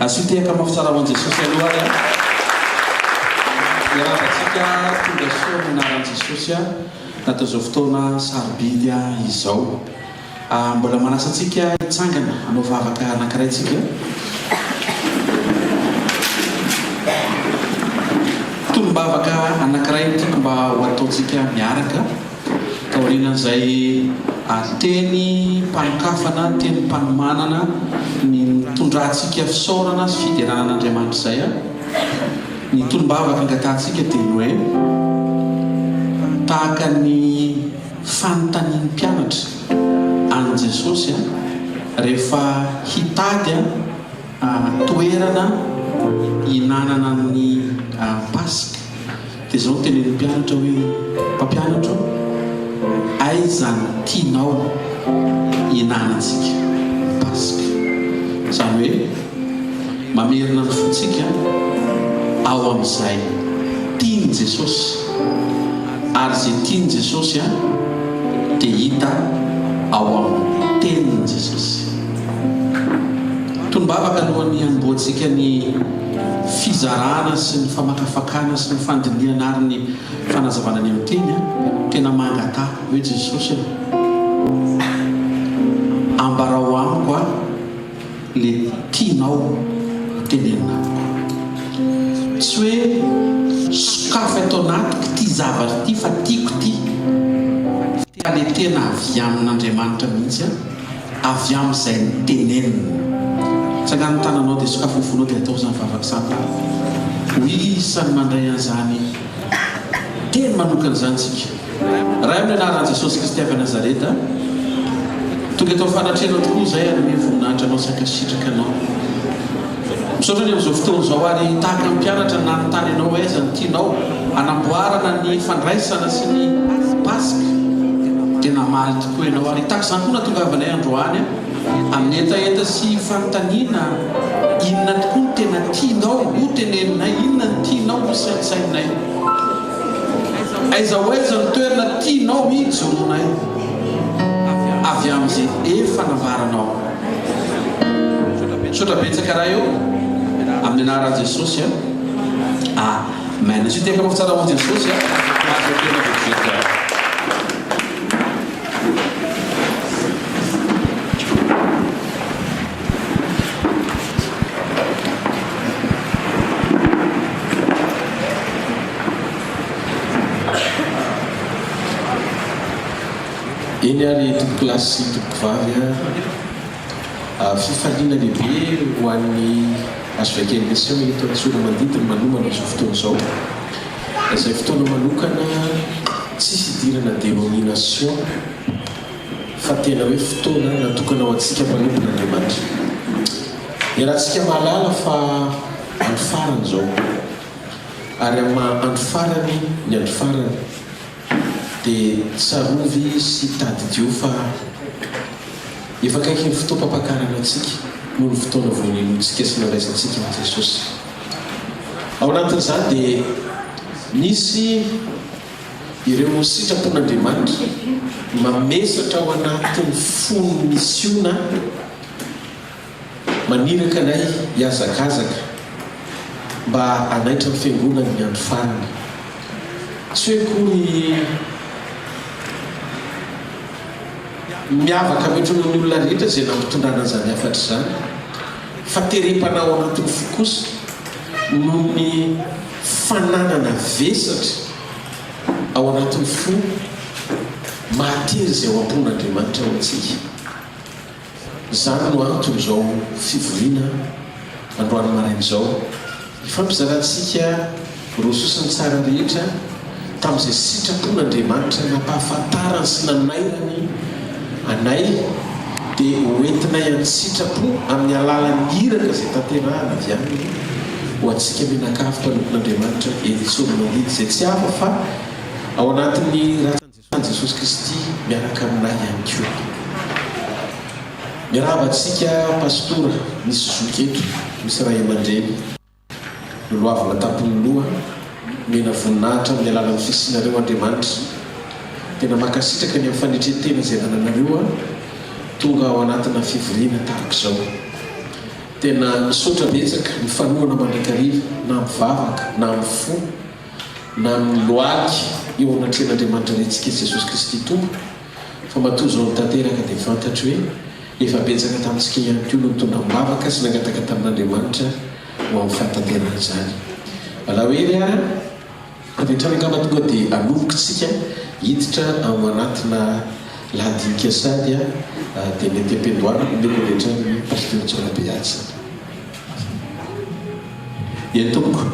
Asio tehaka mafy tsara ho an'i Jesosy aloha ary a. Miarahaba antsika tonga soa amin'ny anaran'i Jesosy a, natao izao fotoana sarobidy izao. Mbola manasa antsika hitsangana hanao vavaka anankiray tsika. Tonom-bavaka anankiray no tiako mba ho ataontsika miaraka. Taorian'izay teny mpanokafana, teny mpanomanana ny nitondrantsika fisaorana sy fiderana an'Andriamanitra izay, ny tonom-bavaka angatahantsika dia ny hoe, tahaka ny fanontanian'ny mpianatra an'i Jesosy rehefa hitady toerana hihinanana ny Paska, Dia izao no tenenin'ny mpianatra hoe, Mpampianatra ô, aiza no tianao hihinanantsika ny Paska? Izany hoe, mamerina ny fontsika ao amin'izay tian'i Jesosy, ary izay tian'i Jesosy dia hita ao amin'ny Tenin'i Jesosy. Tonom-bavaka alohan'ny hanombohantsika ny fizarana sy ny famakafakana sy ny fandinihana ary ny fanazavana ny amin'ny teny a, tena mangataha hoe Jesosy a, ambarao amiko a le tianao ho tenenina amiko. Tsy hoe sokafy ato anatiko ity zavatra ity fa tiako ity, fa le tena avy amin'Andriamanitra mihitsy a. Avy amin'izay notenenina. Tsangano ny tananao dia sokafy ny fonao dia ataovy izany vavaka izany fa ho isan'ny mandray an'izany teny manokana izany isika. Ray amin'ny anaran'i Jesosy Kristy avy Nazareta, tonga eto amin'ny fanatrehanao tokoa izahay hanome voninahitra Anao sy hankasitraka Anao. Misaotra ny amin'izao fotoana izao ary tahaka ny mpianatra nanontany anao aiza no tianao hanamboarana ny fandraisana sy ny Paska dia namaly tokoa ianao ary tahaka izany koa nahatongavanay androany amin'ny hetaheta sy fanontaniana inona tokoa no tena tianao ho teneninay inona no tianao ho saintsaininay aiza ho aiza no toerana tianao hijoroanay avy amin'izay efa nambaranao. Misaotra betsaka Ray ô, amin'ny anaran'i Jesosy a. Amen. Asio tehaka mafy tsara ho an'i Jesosy a. Mahazo tena vetivety aho. Eny ary tompokolahy sy tompokovavy a! Fifaliana lehibe ho an'ny HVKM Mission eto Antsoromandidy ny manomana izao fotoana izao, izay fotoana manokana tsisy idirana dénomination fa tena hoe fotoana natokana ho antsika mpanompon'Andriamanitra. Iarahantsika mahalala fa andro farany izao, ary amin'ny maha andro farany ny andro farany, Dia tsarovy sy tadidio fa efa akaiky ny fotoam-pampakarana antsika noho ny fotoana vao ninoantsika sy nandraisantsika an'i Jesosy. Ao anatin'izany dia misy ireo sitrapon'Andriamanitra mamesatra ao anatin'ny fon'ny misiona Maniraka anay hihazakazaka mba hanaitra ny Fiangonany ny andro farany. Tsy hoe akory miavaka mihoatra noho ny olona rehetra izay nampitondrana an'izany hafatra izany, fa terem-panahy ao anatin'ny fo kosa noho ny fananana vesatra ao anatin'ny fo mahatery izay ao am-pon'Andriamanitra ao antsika. Izany no anton'izao fivoriana androany maraina izao, hifampizarantsika ireo sosony tsara rehetra tamin'izay sitrapon'Andriamanitra nampahafantarany sy nanairany anay, dia ho entinay an-tsitrapo amin'ny alalan'ny iraka izay tanterahana avy aminy ho antsika mianakavy mpanompon'Andriamanitra eny Tsoromandidy izay tsy hafa fa ao anatin'ny An'i Jesosy Kristy miaraka aminay ihany koa. Miarahaba antsika Pastora, misy zoky eto, misy ray aman-dreny. Lolohavina tampon'ny loha, omena voninahitra amin'ny alalan'ny fisianareo Andriamanitra. Tena mankasitraka ny amin'ny fanetren-tena izay anananareo tonga ao anatina fivoriana tahaka izao. Tena misaotra betsaka mifanohana mandrakariva na amin'ny vavaka na amin'ny fo na amin'ny lohalika eo anatrehan'Andriamanitra Raintsika Jesosy Kristy Tompo fa matoa izao no tanteraka dia fantatro hoe efa betsaka tamintsika ihany koa no nitondra am-bavaka sy nangataka tamin'Andriamanitra ho amin'ny fahatanterahan'izany. Alao hery ary an! Avy hatrany angamba tonga dia hanomboka isika hiditra ao anatina lahadinika sady dia mety am-piandohana omeko avy hatrany ny Pasteur Jaona Behatsina. Eny tompoko.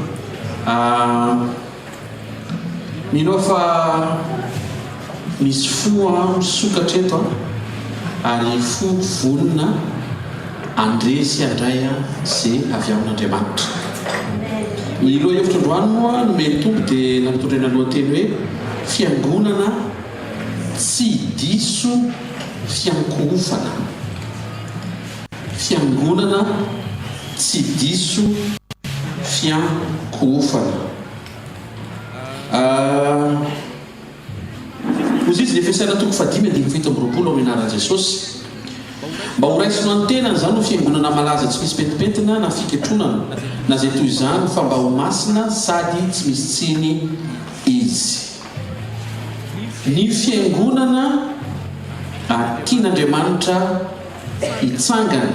Mino aho fa misy fo misokatra eto ary fo vonona handre sy handray ze avy amin'Andriamanitra. Ny lohahevitra androany moa nomen'ny Tompo dia nampitondraina lohateny hoe Fiangonana tsy diso fiankohofana. Fiangonana tsy diso fiankohofana. Hoy izy, Efesiana toko fahadimy andininy 27, Amin'ny anaran'i Jesosy, mba ho raisina ny tenany izany ho fiangonana malaza tsy misy pentimpentina na fiketronana na izay toy izany, fa mba ho masina sady tsy misy tsiny izy. Ny fiangonana tian'Andriamanitra hitsangana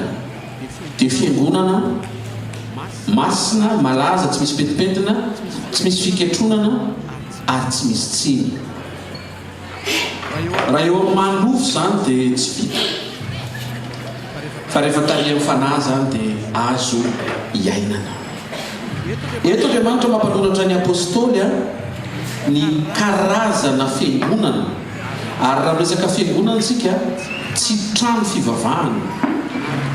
dia fiangonana masina, malaza, tsy misy pentimpentina, tsy misy fiketronana ary tsy misy tsiny. Raha eo amin'ny maha nofo izany dia tsy vita. Fa rehefa tarihan'ny Fanahy izany dia azo iainana. Eto Andriamanitra mampanoratra ny Apostoly ny karazana fiangonana. Ary raha miresaka fiangonana isika, tsy trano fivavahana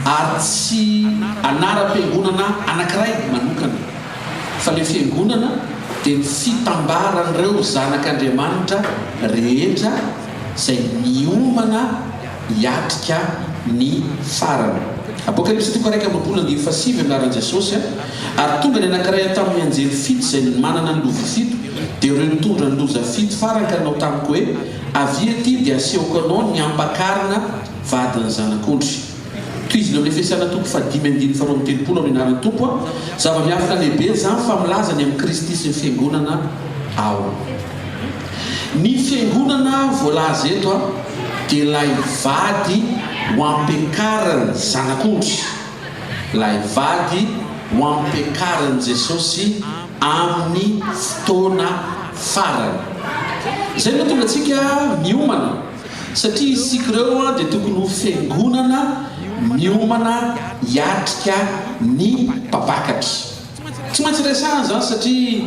ary tsy anaram-piangonana anankiray manokana. Fa ilay fiangonana dia ny fitambaran'ireo zanak'Andriamanitra rehetra izay miomana hiatrika ny farany. Apokalypsy toko 21 andininy fahasivy Anaran'i Jesosy a Ary tonga ny anankiray tamin'ny anjely fito izay manana ny lovia fito, dia ireo nitondra ny loza fito farany ka nanao tamiko hoe, Avia aty dia asehoko anao ny ampakarina vadin'ny Zanak'ondry. Tohizina amin'ny Efesiana toko fahadimy andininy faharoa amby telopolo amin'ny anaran'ny Tompo a Zava-miafina lehibe izany fa milaza ny amin'i Kristy sy ny Fiangonana aho. Ny Fiangonana voalaza eto a dia ilay vady ho ampiakarin'ny Zanak'ondry, ilay vady ho ampiakarin'i Jesosy amin'ny fotoana farany. Izay no mahatonga antsika miomana. Satria isika ireo dia tokony ho fiangonana miomana hiatrika ny mpampakatra. Tsy maintsy resahana izany satria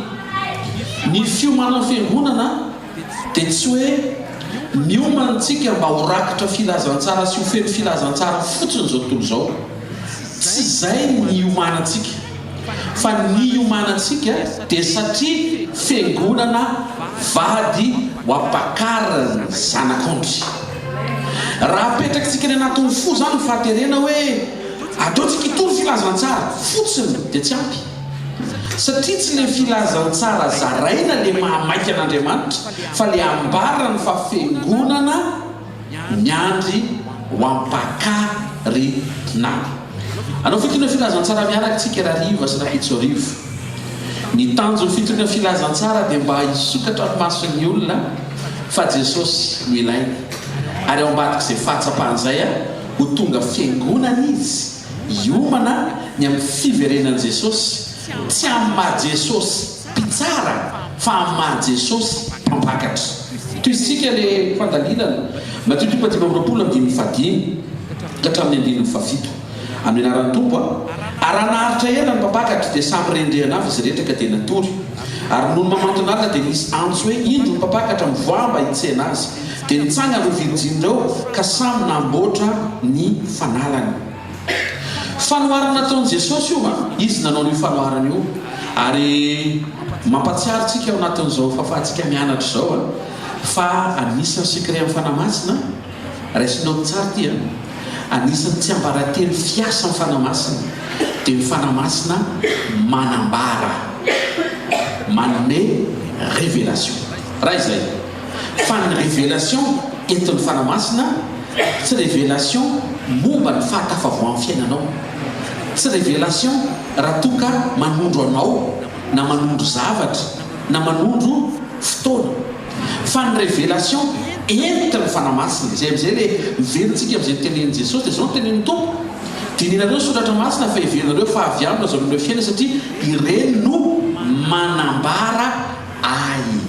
ny fiomanan'ny fiangonana dia tsy hoe miomana isika mba ho rakotra filazantsara sy ho feno filazantsara fotsiny izao tontolo izao. Tsy izay ny iomanantsika. Fa ny iomanantsika dia satria fiangonana vady ho ampakarin'ny zanak'ondry. Raha apetrakitsika any anatin'ny fo izany ny fahaterena hoe aleontsika hitory filazantsara fotsiny dia tsy ampy. Satria tsy le filazantsara zaraina le mahamaika an'Andriamanitra fa le ambarany fa fiangonana Miandry ho ampakarina. Hanao fitoriana filazantsara miaraka isika rahariva sy rahampitso hariva. Ny tanjon'ny fitoriana filazantsara dia mba hisokatra ny mason'ny olona fa Jesosy no ilainy. Ary ao ambadik'izay fahatsapana izay ho tonga fiangonana izy hiomana ny amin'ny fiverenan'i Jesosy, tsy amin'ny maha Jesosy Mpitsara fa amin'ny maha Jesosy Mpampakatra. Tohizintsika ilay fandalinana, Matio toko faha-25 andininy fahadimy ka hatramin'ny andininy fahafito. Amin'ny anaran'ny Tompo a. Ary raha naharitra ela ny mpampakatra, dia samy rendrehana avy izy rehetra ka dia natory. Ary nony mamantona alina dia nisy antso hoe, Indro ny mpampakatra, mivoaha mba hitsena azy. Dia nitsangana ireo virjiny ireo ka samy namboatra ny fanalany. Fanoharana nataon'i Jesosy io an! Izy nanao an'io fanoharana io. Ary mampatsiaro antsika ao anatin'izao fahafahantsika mianatra izao an, fa anisan'ny secret amin'ny Fanahy Masina, raisinao tsara ity an, anisan'ny tsiambaratelo fiasan'ny Fanahy Masina dia ny Fanahy Masina manambara, manome révélation. Raha izay. Fa ny révélation entin'ny Fanahy Masina tsy révélation momba ny fahatafavoahan'ny fiainanao. Tsy révélation raha toa ka manondro anao na manondro zavatra na manondro fotoana. Fa ny révélation entin'ny Fanahy Masina. Izay amin'izay ilay miverina tsika amin'izay notenenin'i Jesosy dia izao no tenenin'ny Tompo, Dinihinareo ny Soratra Masina fa heverinareo fa avy aminy azahoanareo fiainana satria ireny no manambara Ahy.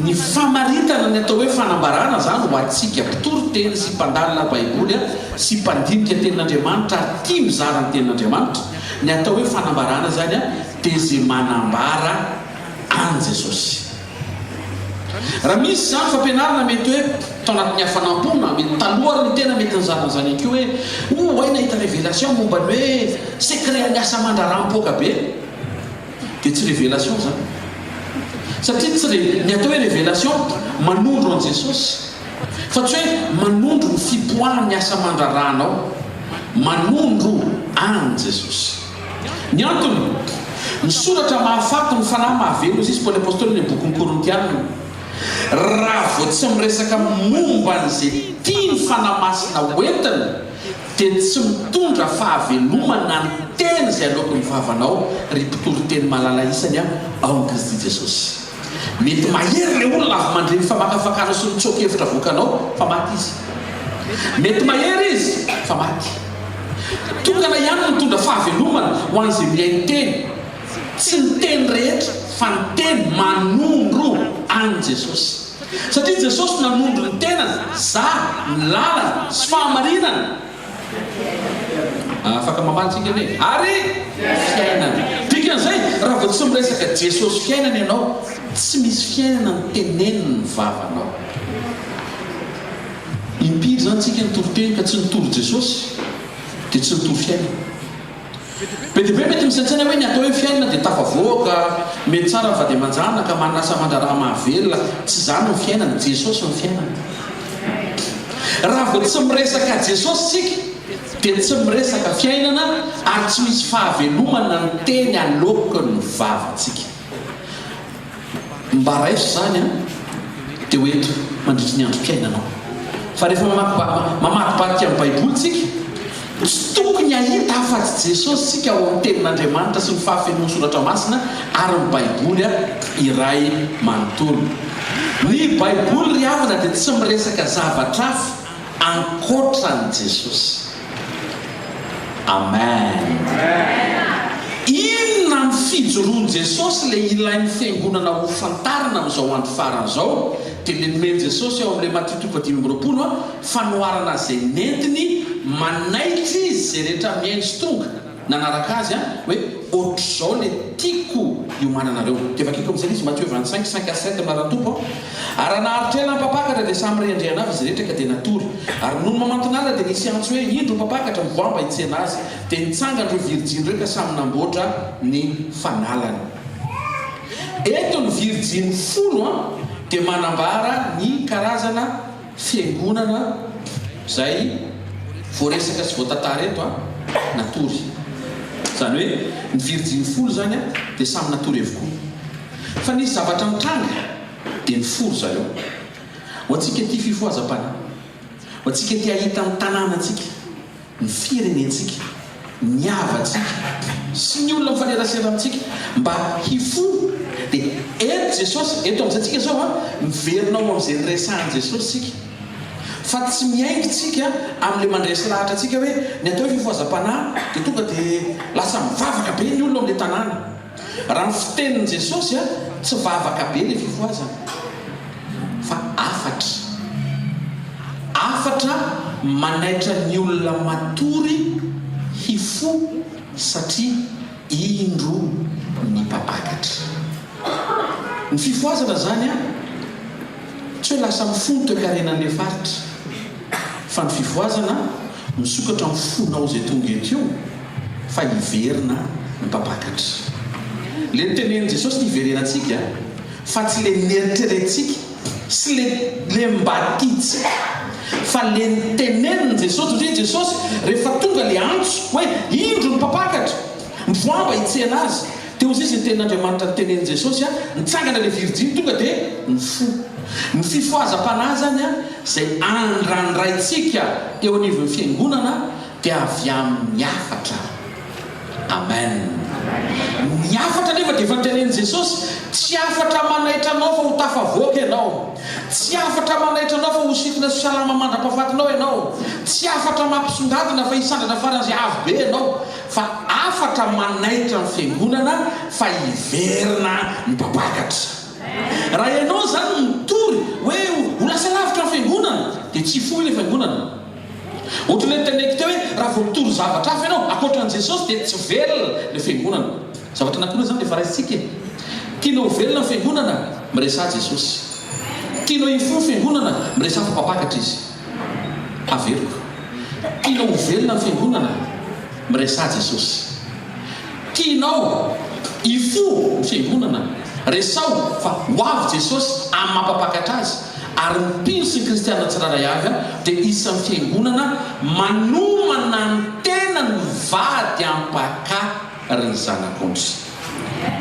Ny famaritana ny atao hoe fanambarana izany ho antsika mpitory teny sy mpandalina Baiboly sy mpandinika Tenin'Andriamanitra ary tia mizara ny Tenin'Andriamanitra, ny atao hoe fanambarana izany dia izay manambara an'i Jesosy. Raha misy izany fampianarana mety hoe tao anatin'ny hafanam-po na mety taloha ary ny tena mety nizara an'izany ihany koa hoe oh hay nahita révélation momba ny hoe secret an'ny asa aman-draharaha mipoaka be. Dia tsy révélation izany. Satria tsy re, ny atao hoe révélation manondro an'i Jesosy. Fa tsy hoe manondro ny fipoahan'ny asa aman-draharahanao. Manondro an'i Jesosy. Ny antony, ny soratra mahafaty ny fanahy mahavelona hoy izy Paoly Apostoly any amin'ny bokin'ny Korintiana. Raha vao tsy miresaka momba an'izay tian'ny Fanahy Masina ho entina, dia tsy mitondra fahavelomana ny teny izay aloaky ny vavanao, ry mpitory teny malala isany a, ao amin'i Kristy Jesosy. Mety mahery ilay olona avy mandre ny famakafakanao sy ny tsoa-kevitra avoakanao fa maty izy. Mety mahery izy fa maty. Tokana ihany no mitondra fahavelomana ho an'izay mihaino teny. Tsy ny teny rehetra fa ny teny manondro an'i Jesosy. Satria Jesosy nanondro ny tenany, Za, ny lalana sy fahamarinana. Afaka mamaly tsika anie. Ary fiainana. Dikan'izay, raha vao tsy miresaka Jesosy fiainana ianao, tsy misy fiainana ny tenenin'ny vavanao. Impiry izany tsika nitory teny ka tsy nitory Jesosy, dia tsy nitory fiainana. Be dia be mety misaintsaina hoe ny atao hoe fiainana dia tafavoaka, mety tsara ny vady aman-janaka, manana asa aman-draharaha mahavelona. Tsy izany ny fiainana, Jesosy no fiainana. Raha vao tsy miresaka Jesosy isika dia tsy miresaka fiainana ary tsy misy fahavelomana ny teny aloaky ny vavantsika. Mba raiso izany an, dia ho eto mandritry ny androm-piainanao. Fa rehefa mamadibadika ny Baiboly tsika, tsy tokony hahita afa-tsy Jesosy tsika ao amin'ny Tenin'Andriamanitra sy ny fahafenoan'ny Soratra Masina ary ny Baiboly iray manontolo. Ny Baiboly ry havana dia tsy miresaka zavatra hafa ankoatra an'i Jesosy. Amen. Inona amin'ny fijoroan'i Jesosy ilay ilain'ny fiangonana ho fantarina amin'izao andro farany izao? Dia ilay nomen'i Jesosy ao amin'ilay Matio toko fahadimy amby roapolo, fanoharana izay nentiny manaitra izy izay rehetra mihaino sy tonga. Nanaraka azy an, hoe ohatr'izao le tiako hiomananareo. Dia vakiko amin'izay ilay izy, Matthieu 25, 5 à 7, amin'ny anaran'ny Tompo an. Ary raha naharitra ela ny mpampakatra dia samy rendrehana avy izy rehetra ka dia natory. Ary nony mamantona alina dia nisy antso hoe, Indro ny mpampakatra, mivoaha mba hitsena azy. Dia nitsangana ireo virjiny ireo ka samy namboatra ny fanalany. Eto ny virjiny folo an, dia manambara ny karazana Fiangonana izay voaresaka sy voatantara eto an, natory. Izany hoe ny virjiny folo izany an, dia samy natory avokoa. Fa nisy zavatra nitranga dia nifoha ry zareo. Ho antsika tia fifohazam-panahy, ho antsika te hahita ny tanànantsika, ny firenentsika, ny havantsika sy ny olona mifanerasera amintsika mba hifoha dia eto Jesosy, eto amin'izay tsika izao an, miverina ao amin'izay niresahan'i Jesosy tsika fa tsy miainga tsika amin'ilay mandresy lahatra antsika hoe ny atao hoe fifohazam-panahy dia tonga dia lasa mivavaka be ny olona ao amin'ilay tanàna. Raha ny fitenin'i Jesosy an, tsy vavaka be ilay fifohazana fa hafatra. Hafatra manaitra ny olona matory hifoha satria indro ny mpampakatra. Ny fifohazana izany an, tsy hoe lasa mifoha ny toekarenan'ilay faritra fa ny fifohazana misokatra ny fonao izay tonga eto io. fa hiverina ny mpampakatra. Le notenenin'i Jesosy no hiverenantsika fa tsy le neritreretintsika sy le le mba tiantsika fa le notenenin'i Jesosy satria Jesosy rehefa tonga le antso hoe indro ny mpampakatra mivoaha mba hitsena azy dia hozy izy ny tenin'Andriamanitra notenenin'i Jesosy nitsangana le virjiny tonga dia nifoha. Ny fifohazam-panahy zany izay andrandraintsika eo anivon'ny fiangonana dia avy amin'ny hafatra. Amen. Ny hafatra anefa dia efa notenenin'i Jesosy, tsy hafatra manaitra anao fa ho tafavoaka ianao. Tsy hafatra manaitra anao fa ho sitrana sy salama mandra-pahafatinao ianao. Tsy hafatra mampisongadina fa hisandratra faran'izay avo be ianao. Fa hafatra manaitra ny fiangonana fa hiverina ny mpampakatra. Raha ianao izany mitory hoe ho lasa lavitra ny fiangonana dia tsy hifoha ilay fiangonana. Ohatran'ilay noteneniko teo hoe raha vao mitory zavatra hafa ianao ankoatra an'i Jesosy dia tsy velona ilay fiangonana. Zavatra anankiroa izany dia efa raisintsika e. Tianao ho velona ny fiangonana? Miresaha Jesosy. Tianao hifoha ny fiangonana? Miresaha fa mpampakatra Izy. Averiko. Tianao ho velona ny fiangonana? Miresaha Jesosy. Tianao hifoha ny fiangonana? Resaho fa ho avy Jesosy amin'ny mampampakatra Azy ary ny mpino sy ny kristiana tsirairay avy dia isan'ny fiangonana manomana ny tenany ho vady ampakarin'ny Zanak'ondry.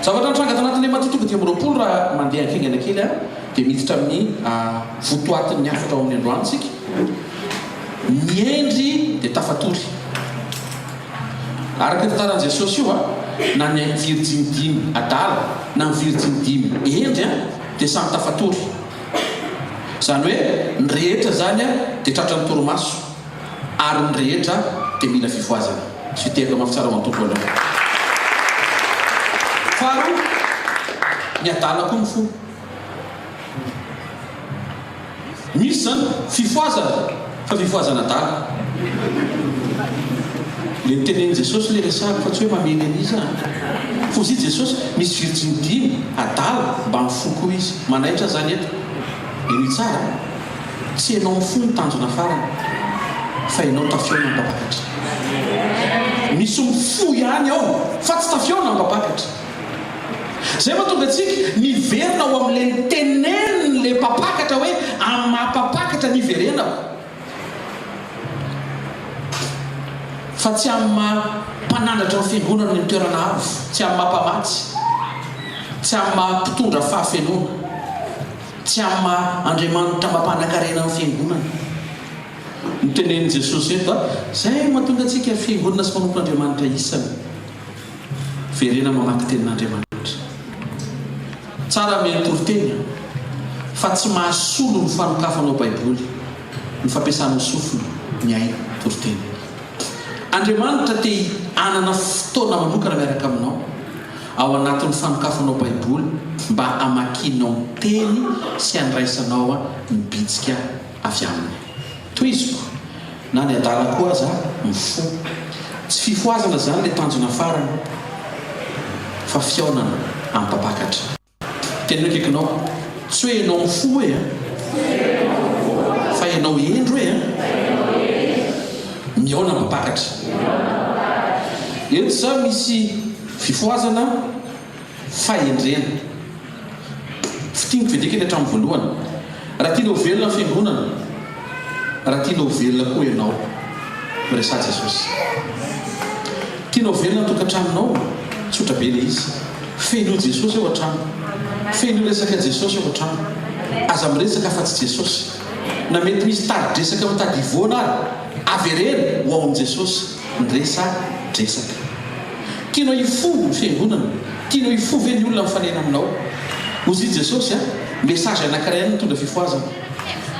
Zavatra nitranga tanatin'ilay Matio toko 25 raha mandeha haingana kely aho dia miditra amin'ny votoatin'ny hafatra ao amin'ny androany isika. Ny hendry dia tafatory. Araka io tantaran'i Jesosy io, na ny virjiny dimy adala na ny virjiny dimy hendry dia samy tafatory. Izany hoe ny rehetra izany dia tratran'ny torimaso. Ary ny rehetra dia mila fifohazana. Fitehaka mafy tsara ho an'ny Tompo aloha. Faharoa, ny adala koa mifoha. Misy izany fifohazana fa fifohazana adala. Ilay notenenin'i Jesosy ilay resahako fa tsy hoe mamely an'iza an. F'hozy i Jesosy, misy virjiny dimy adala mba mifoha koa izy. Manaitra izany eto. Henoy tsara an. Tsy enao mifoha ny tanjona farany fa enao tafiona ny mpampakatra. Misy mifoha ihany ao fa tsy tafiona ny mpampakatra. Zay mahatonga antsika miverina ao amin'le niteneniny le mpampakatra hoe amin'ny maha mpampakatra ny hiverenako fa tsy amin'ny maha mpanandratra ny fiangonana any amin'ny toerana avo, tsy amin'ny maha mpamatsy, tsy amin'ny maha mpitondra fahafenoana. Tsy amin'ny maha Andriamanitra mampanan-karena ny Fiangonana. Notenenin'i Jesosy eto a, izay no mahatonga antsika Fiangonana sy mpanompon'Andriamanitra isany. Verena mamaky Tenin'Andriamanitra. Tsara mihaino toriteny fa tsy mahasolo ny fanokafanao Baiboly, ny fampiasanao sofina mihaino toriteny. Andriamanitra te hanana fotoana manokana miaraka aminao. Ao anatin'ny fanokafanao Baiboly mba hamakianao ny Teny sy handraisanao ny bitsika avy Aminy. Tohiziko, na ny adala koa aza mifoha. Tsy fifohazana izany ilay tanjona farany fa fihaonana amin'ny Mpampakatra. Teneno akaikinao, tsy hoe ianao mifoha e an! Fa ianao hendry hoe an! Mihaona amin'ny mpampakatra. Eto izany misy fifohazana, fahendrena. Fintiniko vetivety kely hatramin'ny voalohany. Raha tianao ho velona ny fiangonana, raha tianao ho velona koa ianao, miresaha Jesosy. Tianao ho velona ny tokantranonao, tsotra be ilay izy. Feno Jesosy ao an-trano. Feno resaka Jesosy ao an-trano. Aza miresaka afa-tsy Jesosy. Na mety misy tari-dresaka mitady hivoana ary, avereno ho ao amin'i Jesosy ny resa-dresaka. Tianao hifoha ny fiangonana? Tianao hifoha ve ny olona mifanena aminao? Hozy i Jesosy a! Message anankiray ihany mitondra fifohazana.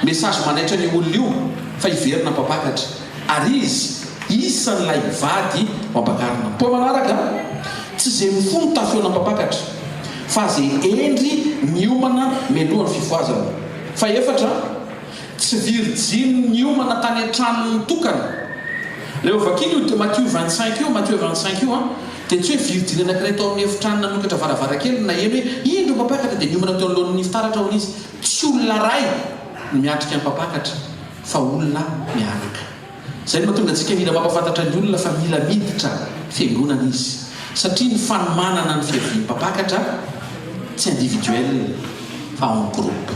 Message manaitra an'io olona io fa hiverina mpampakatra. Ary izy isan'ilay vady ho ampakarina. Point manaraka, tsy ze mifoha no tafiona mpampakatra, fa ze hendry miomana mialoha ny fifohazana. Fahefatra, tsy virjiny niomana tany an-tranony mitokana. Rehefa vakiana io Matio 25 io, Matthieu 25 io an, dia tsy hoe virjiny anankiray tao amin'ny efitrano nanokatra varavarankely no naheno hoe indro mpampakatra dia niomana teo anoloan'ny fitaratra hono izy. Tsy olona iray no miatrika ny mpampakatra fa olona miaraka. Izay no mahatonga antsika mila mampahafantatra ny olona fa mila miditra fiangonana izy satria ny fanomanana ny fiavian'ny mpampakatra tsy individuel fa en groupe.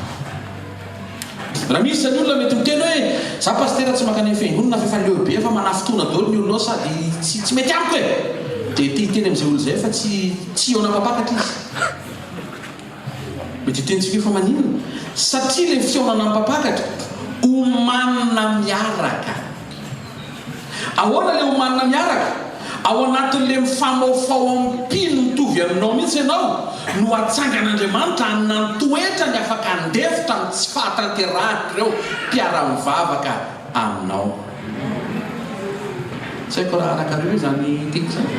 Raha misy izany olona mety miteny hoe za pasitera tsy mankany amin'ny fiangonana fa efa leo be fa manafintohina daholo ny olona ao sady tsy tsy mety amiko e! Dia te hiteny amin'izay olona izay fa tsy tsy hihaona mpampakatra izy. Mety hiteny tsika hoe fa maninona? Satria ilay fihaonana amin'ny mpampakatra omanina miaraka. Ahoana ilay omanina miaraka? Ao anatin'ilay mifamaofao amin'ny mpino mitovy aminao mihitsy ianao no atsangan'Andriamanitra hanana ny toetrany afaka handefitra amin'ny tsy fahatanterahan'ireo mpiara-mivavaka aminao. Tsy haiko raha arakareo izany tiako izany.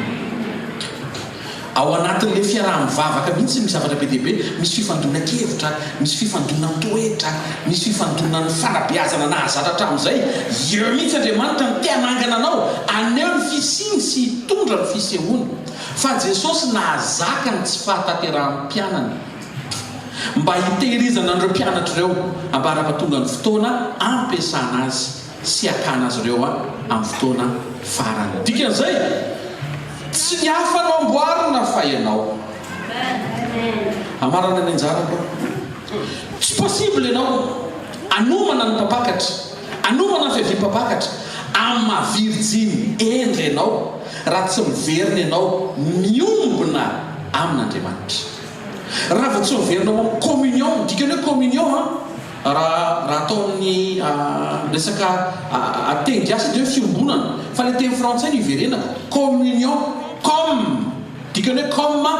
Ao anatin'ilay fiaraha-mivavaka mihitsy misy zavatra be dia be, misy fifandonan-kevitra, misy fifandonan-toetra, misy fifandonan'ny fanabeazana nahazatra hatramin'izay. Eo mihitsy Andriamanitra no te hanangana anao, haneho ny fisiany sy hitondra ny fisehoany. Fa Jesosy nahazaka ny tsy fahatanterahan'ny mpianany. Mba hitehirizana an'ireo mpianatra ireo ambara-pahatonga ny fotoana ampiasana azy. sy hakana azy ireo amin'ny fotoana farany. Dikan'izay, tsy ny hafa no amboarina fa ianao. Hamarana ny anjarako aho. Tsy possible ianao hanomana ny mpampakatra, hanomana ny fiavian'ny mpampakatra amin'ny maha virjiny hendry anao raha tsy miverina ianao miombona amin'Andriamanitra. Raha vao tsy miverina ao amin'ny communion, ny dikan'ny hoe communion an, Raha raha atao amin'ny resaka teny gasy dia hoe fiombonana, fa ilay teny frantsay no iverenako, communion, com, dikany hoe comme,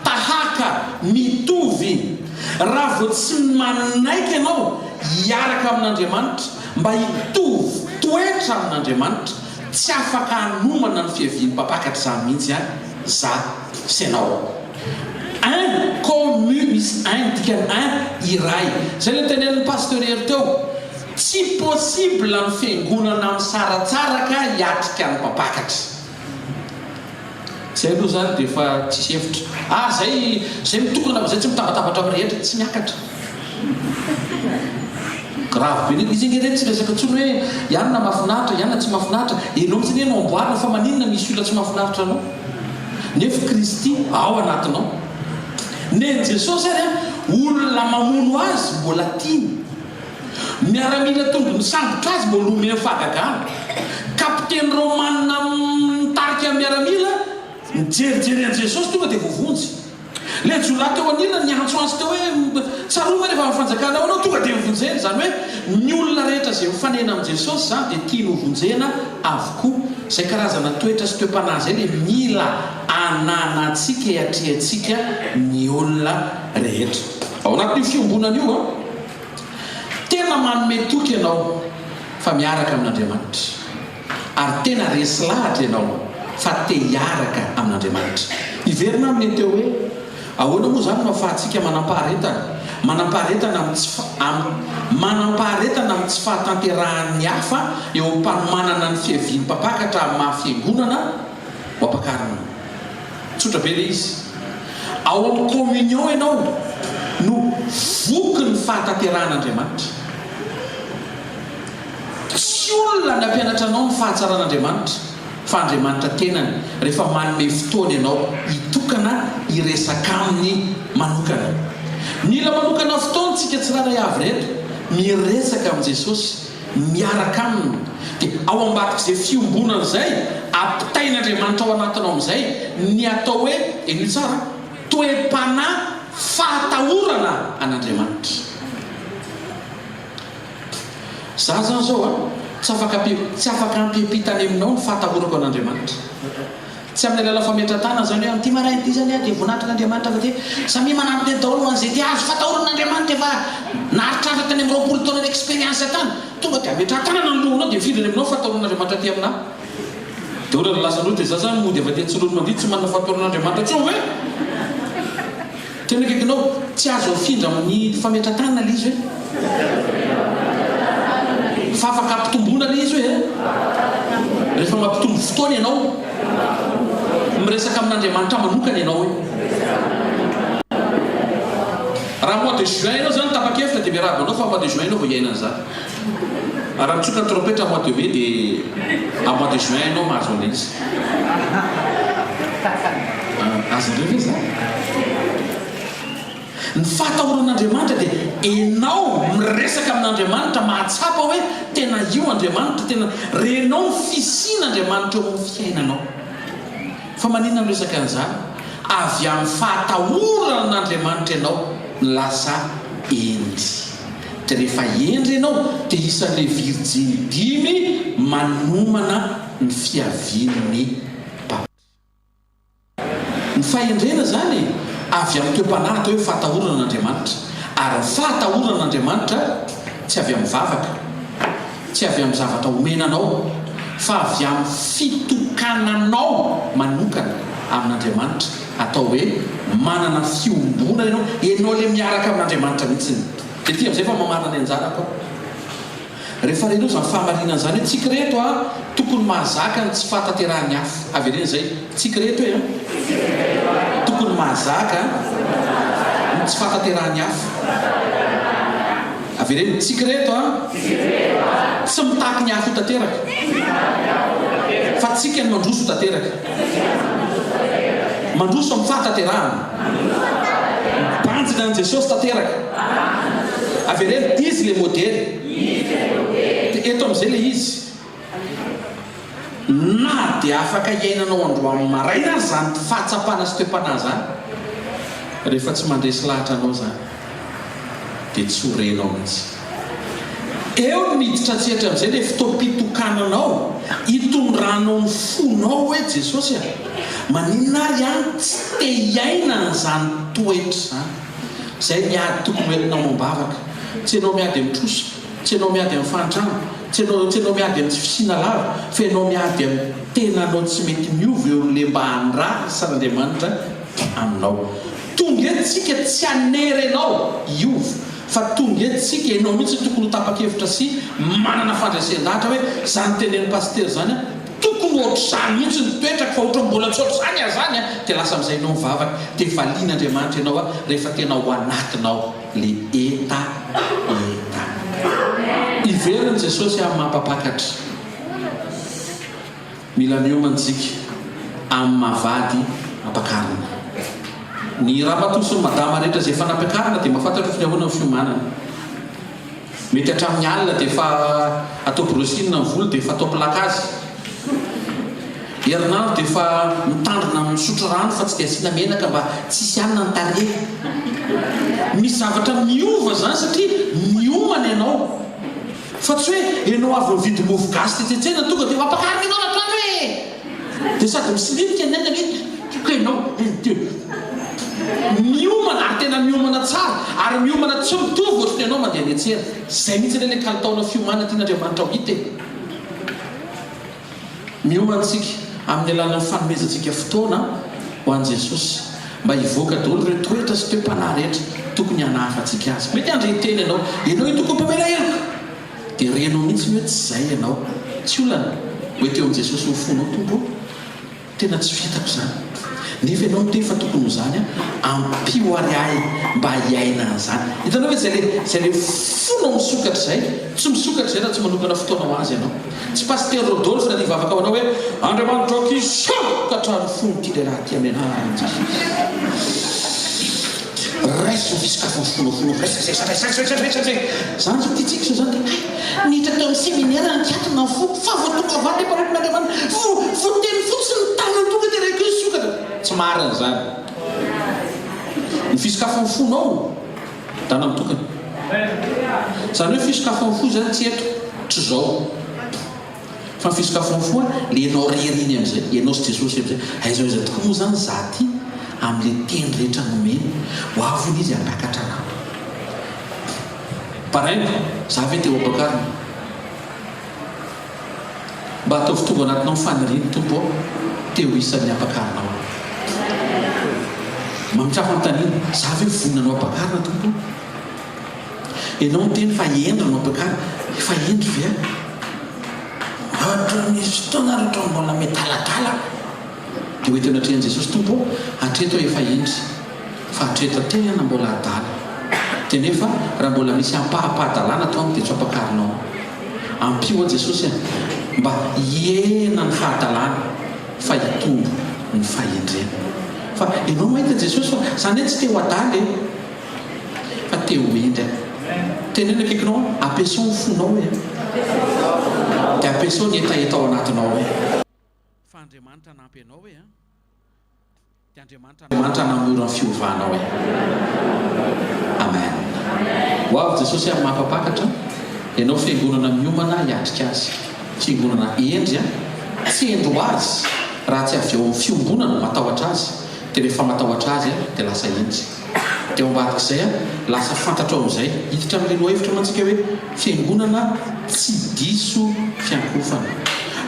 tahaka, mitovy. Raha vao tsy manaiky ianao hiaraka amin'Andriamanitra mba hitovy toetra amin'Andriamanitra, tsy afaka hanomana ny fiavian'ny mpampakatra izany mihitsy an, za sy ianao. Un, commu, misy un, ny dikany un, iray. Izay ilay notenenin'ny Pasteur Hery teo. Tsy possible ny fiangonana misaratsaraka hiatrika ny mpampakatra. Izay aloha izany dia efa tsisy hevitra. Ah, izay, izay mitokana fa izay tsy mitambatabatra amin'ny rehetra, tsy miakatra. Grave be ilay izy ange ireny tsy resaka intsony hoe i anona mahafinaritra, i anona tsy mahafinaritra. Ianao mihitsy anie no amboarina fa maninona misy olona tsy mahafinaritra anao? Nefa Kristy ao anatinao. Nen'i Jesosy ary an, olona mamono azy mbola tiany. Miaramila tonga nisambotra azy mbola omeny fahagagana. Kapiteny romanina nitarika miaramila nijerijery an'i Jesosy tonga dia voavonjy. Ilay jiolahy teo anilany niantsoantso teo hoe, Tsarovy aho rehefa amin'ny fanjakanao ianao, tonga dia novonjena. Izany hoe ny olona rehetra izay mifanena amin'i Jesosy izany dia tiany hovonjena avokoa. Izay karazana toetra sy toe-panahy izay ilay mila ananantsika hiatrehantsika ny olona rehetra. Ao anatin'io fiombonana io, tena manome toky ianao fa miaraka amin'Andriamanitra. Ary tena resy lahatra ianao fa te hiaraka amin'Andriamanitra. Hiverina amin'ny teo hoe, ahoana moa izany no ahafahantsika manam-paharetana? Manam-paharetana amin'ny tsy amin'ny manam-paharetana amin'ny tsy fahatanterahan'ny hafa eo am-panomanana ny fiavian'ny mpampakatra amin'ny maha fiangonana ho ampakarina. Tsotra be ilay izy. Ao amin'ny communion ianao no voky ny fahatanterahan'Andriamanitra. Tsy olona ny hampianatra anao ny fahatsaran'Andriamanitra fa Andriamanitra tenany rehefa manome fotoana ianao hitokana hiresaka aminy manokana. Mila manokana fotoana tsika tsirairay avy ireto miresaka amin'i Jesosy, miaraka aminy. Dia ao ambadik'izay fiombonana izay, ampitain'Andriamanitra ao anatinao amin'izay ny atao hoe, henoy tsara, toe-panahy fahatahorana an'Andriamanitra. Za zany zao a, tsy afaka tsy afaka ampiampita any aminao ny fahatahorako an'Andriamanitra. Tsy amin'ny alalan'ny fametra-tanana zany hoe amin'ity maraina ity zany aho dia voninahitrin'Andriamanitra fa dia samia manampy eto daholo ho an'izay te hahazo fahatahorana an'Andriamanitra efa naharitraritra tany amin'ny 20 taona ny expérience tany. Tonga dia ametraha-tanana ny lohanao dia mifindra any aminao ny fahatahorana an'Andriamanitra aty aminà. Dia ohatran'ny lasa an'io dia za zany mody avy aty Tsiroanomandidy tsy manana fahatahorana an'Andriamanitra intsony ve? Tena akaikinao, tsy azo afindra amin'ny fametra-tanana ilay izy hoe. Fa afaka ampitomboina ilay izy hoe eh. Rehefa mampitombo fotoana ianao, miresaka amin'Andriamanitra manokana ianao hoe. Raha mois de juin ianao izany tapa-kevitra dia miarahaba anao fa mois de juin ianao vao hiaina an'izany. Raha mitsoka ny trompetra mois de mai dia à mois de juin ianao mahazo an'ilay izy. Azonareo ve izany? Ny fahatahoran'Andriamanitra dia enao miresaka amin'Andriamanitra mahatsapa hoe tena io Andriamanitra, tena renao ny fisian'Andriamanitra eo amin'ny fiainanao. Fa maninona no resaka an'izany? Avy amin'ny fahatahorana an'Andriamanitra ianao no lasa hendry. Dia rehefa hendry ianao dia isan'ilay virjiny dimy manomana ny fiavian'ny Mpamonjy. Ny fahendrena izany avy amin'ny toe-panahy atao hoe fahatahorana an'Andriamanitra. Ary ny fahatahorana an'Andriamanitra tsy avy amin'ny vavaka, tsy avy amin'ny zavatra omena anao, fa avy amin'ny fitokananao manokana amin'Andriamanitra, atao hoe manana fiombonana ianao, ianao ilay miaraka amin'Andriamanitra mihitsy. Dia ity amin'izay fa mamarana ny anjarako aho. Rehefa renao izany fahamarinana izany hoe tsika ireto a, tokony mahazaka ny tsy fahatanterahan'ny hafa. Avereno izay, tsika ireto e a, tokony mahazaka ny tsy fahatanterahan'ny hafa. Avereno, tsika ireto a, tsy mitaky ny hafa ho tanteraka, fa tsika no mandroso ho tanteraka. Mandroso amin'ny fahatanterahana. Mibanjina an'i Jesosy tanteraka. Avereno, Izy ilay modely. Dia eto amin'izay ilay izy. Na dia afaka iainanao androany maraina aza izany fahatsapana sy toe-panahy izany, rehefa tsy mandresy lahatra anao izany, dia tsy ho renao mihitsy. Eo no miditra an-tsehatra amin'izay ilay fotoam-pitokananao, hitondranao ny fonao hoe, Jesosy a, maninona ary aho tsy te hiaina an'izany toetra izany? Izay ny ady tokony ho entinao amam-bavaka. Tsy ianao miady amin'ny trosa, tsy ianao miady amin'ny fahantrana, tsy ianao tsy ianao miady amin'ny tsy fisiana lava, fa ianao miady amin'ny tenanao tsy mety miova eo amin'ilay mba andrasan'Andriamanitra aminao. Tonga eto tsika tsy hanery anao hiova fa tonga eto tsika, ianao mihitsy no tokony ho tapa-kevitra sy manana fandresen-dahatra hoe zany tenenin'i Pasitera zany an, tokony ohatr'izany mihitsy ny toetrako fa ohatran'ny mbola tsy ohatr'izany aho zany an, dia lasa amin'izay ianao mivavaka dia valian'Andriamanitra ianao an rehefa tena ao anatinao le hetaheta. Hiverina Jesosy amin'ny maha mpampakatra. Mila miomana isika amin'ny maha vady ampakarina. Ny ramatoa sy ny madama rehetra izay efa nampiakarina dia mahafantatra ohatry ny ahoana ny fiomanana. Mety hatramin'ny alina dia efa atao brushing ny volo dia efa atao placage. Herinandro dia efa mitandrina misotro rano fa tsy dia asiana menaka mba tsy hisy hanina ny tarehy. Misy zavatra miova izany satria miomana ianao. Fa tsy hoe enao avy nividy mofo gasy tetsy an-tsena tonga dia mampakarina enao ratoandro e! Dia sady misilipika ny anona hoe tiako enao e! Dia miomana ary tena miomana tsara ary miomana tsy mitovy ohatry ny enao mandeha any an-tsena. Izay mihitsy anie ilay kalitaona fiomanana tian'Andriamanitra ho hita e! Miomana isika amin'ny alalan'ny fanomezantsika fotoana ho an'i Jesosy mba hivoaka daholo ireo toetra sy toe-panahy rehetra tokony hanahafantsika Azy. Mety handre hiteny ianao, ianao io tokony mpamela heloka! Dia renao mihitsy ny hoe tsy izay ianao. Tsy olana. Ho ety eo amin'i Jesosy ny fonao, Tompo ô! Tena tsy vitako izany. Nefa ianao miteny fa tokony ho izany aho. Ampio ary ahy mba hiaina an'izany. Hitanao ve izay le izay le fonao misokatra izay? Tsy misokatra izay raha tsy manokana fotoana ho azy ianao. Tsy Pasitera Rodolphe na nivavaka ho anao hoe, Andriamanitra aoka hisokatra ny fon'ity lehilahy ity amin'ny anaran'i Jesosy. Raiso ny fisokafan'ny fonao fonao raiso raiso raiso raiso raiso raiso. Zany zao tiantsika zao zany dia hay niditra tao amin'ny seminaire nikatona ny foko fa vao tonga avy any ilay mpanompon'Andriamanitra vo voateny fotsiny ny tanany tonga dia reko nisokatra. Tsy marina izany. Ny fisokafan'ny fonao dana mitokana. Izany hoe fisokafan'ny fo izany tsy eto, tsy izao. Fa ny fisokafan'ny fo an, le ianao rery iny amin'izay, ianao sy Jesosy amin'izay, aiza ho aiza tokoa moa izany za ty amin'le teny rehetra nomeny, ho avy hono izy hanakatra anah. Baraingo, za ve te ho ampakarina? Mba ataovy tonga anatinao ny faniriany Tompo ô, te ho isan'ny ampakarinao aho. Mametraha fanontaniana, za ve vonona ny ho ampakarina Tompo ô? Ianao miteny fa hendry no ampiakarina, efa hendry ve aho? Hatramin'ny fotoana ary hatramin'ny mbola miadaladala dia ho eto anatrehan'i Jesosy, Tompo ô, hatreto aho efa hendry, fa hatreto tena mbola adala. Dia nefa raha mbola misy ampaham-pahadalana ato amiko dia tsy ho ampakarinao aho. Ampio aho Jesosy a, mba hihena ny fahadalana fa hitombo ny fahendrena. Fa ianao mahita Jesosy fa zany hoe tsy te ho adala e. Fa te ho hendry aho. Teneno akaikinao aho, ampiasao ny fonao e. Dia ampiasao ny hetaheta ao anatinao e. Fa Andriamanitra hanampy anao e. Dia Andriamanitra hanamora ny fiovanao e. Amen. Ho avy Jesosy amin'ny maha mpampakatra, ianao fiangonana miomana hiatrika Azy. Fiangonana hendry an, tsy hendry ho azy raha tsy avy ao amin'ny fiombonana matahotra Azy. Dia rehefa matahotra azy dia lasa hendry. Dia ao ambadik'izay lasa fantatrao amin'izay. Hiditra amin'ilay lohahevitra mantsy isika hoe fiangonana tsy diso fiankohofana.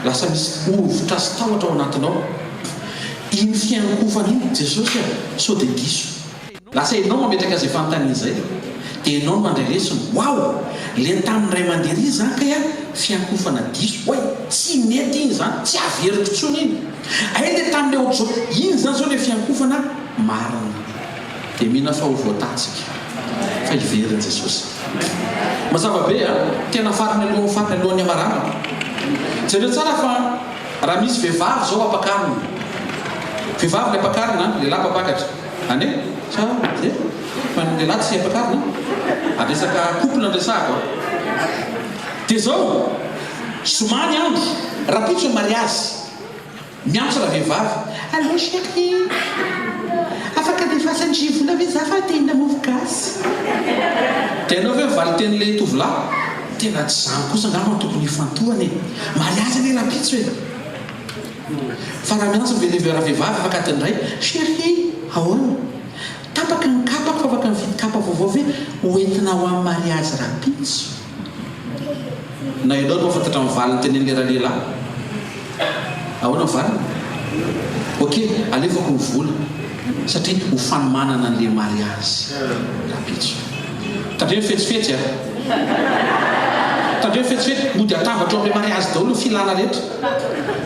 Lasa misy hovitra sy tahotra ao anatinao. Iny fiankohofana iny, Jesosy a, sao dia diso. Lasa ianao mametraka izay fanontaniana izay. Dia ianao no mandray lesona. Waouh! Le tamin'ny ray aman-dreny iny izany kay a, fiankohofana diso. Oay! Tsy nety iny izany, tsy averiko intsony iny. Hay le tamin'le ohatr'izao, iny izany izao le fiankohofana marina. Dia mino aho fa ho voatahy tsika. Fa hiverina Jesosy. Mazava be a! Tena farany alohan'ny farany alohan'ny hamaranana. Jereo tsara fa raha misy vehivavy izao ampakarina. Vehivavy ny ampakarina an, lehilahy mpampakatra. Any e? Sa ze? Fa ny lehilahy tsy ampakarina an? Ary resaka couple no resahako an. Dia izao, zoma ny andro, rahampitso ny mariazy. Miantso ravehivavy, Allô chérie, afaka alefasan-dry vola ve za fa te hihinana mofo gasy? Dia hainao ve ny valin-tenin'ilay tovolahy? Tena tsy izany kosa angamba no tokony hifantohana e! Mariazy anie rahampitso e! Fa raha miantso ny ravehivavy afaka adiny iray, Chérie, ahoana? Tapaka ny kapako fa afaka mividy kapa vaovao ve ho entina ho amin'ny mariazy rahampitso? Na ianao no mahafantatra ny valiny tenenin'ilay ralehilahy. Ahoana ny valiny? Ok, alefako ny vola satria ho fanomanana an'ilay mariazy rahampitso. Tandremo fetsifetsy a! Tandremo fetsifetsy, mody atambatra ao amin'ilay mariazy daholo ny filana rehetra.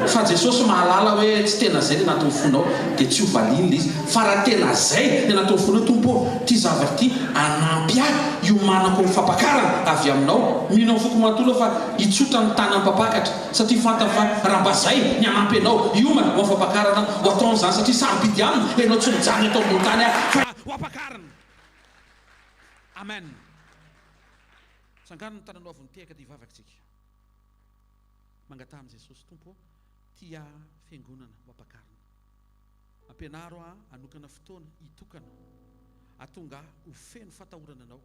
Fa Jesosy mahalala hoe tsy tena izay ny anatin'ny fonao dia tsy ho valiany ilay izy. Fa raha tena izay ny anatin'ny fonao, Tompo ô, ity zavatra ity hanampy ahy hiomanako amin'ny fampakarana avy Aminao. Mino amin'ny foko manontolo aho fa hitsotra ny tanan'ny mpampakatra satria fantany fa raha mba izay ny hanampy anao hiomana ho amin'ny fampakarana ho ataony izany satria sarobidy aminy ianao tsy mijanona eto ambony tany fa ho ampakarina. Amen. Tsangano ny tananao avy mitehaka dia hivavaka isika. Mangataha amin'i Jesosy Tompo ô, tia fiangonana ho ampakarina. Ampianaro aho hanokana fotoana hitokana, hahatonga ahy ho feno fatahorana Anao,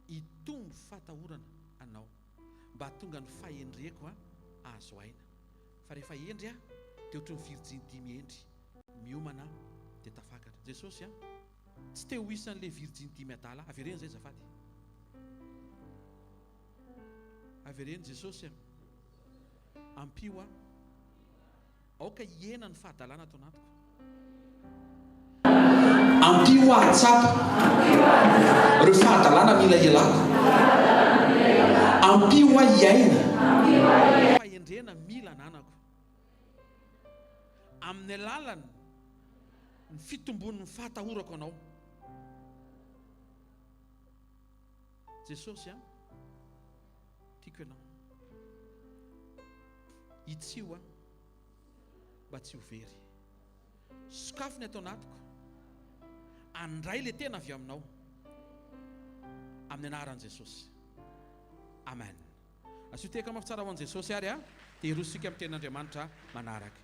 hitombo fatahorana Anao, mba hahatonga ny fahendreko hahazo aina. Fa rehefa hendry aho, dia ohatry ny virjiny dimy hendry, miomana dia tafakatra. Jesosy a! Tsy te ho isan'ilay virjiny dimy adala aho. Avereno izay azafady. Avereno Jesosy a! Ampio aho. Aoka hihena ny fahadalana ato anatiko. Ampio aho hahatsapa ireo fahadalana mila ialako. Ampio aho hiaina fahendrena mila ananako. Amin'ny alalan'ny fitombon'ny fahatahorako Anao. Jesosy a! Tiako Ianao. Hitsio aho mba tsy ho very. Sokafy ny ato anatiko. Handray ilay tena avy aminao. Amin'ny anaran'i Jesosy. Amen. Asio tehaka mafy tsara ho an'i Jesosy ary a, dia hiroso isika amin'ny tenin'Andriamanitra manaraka.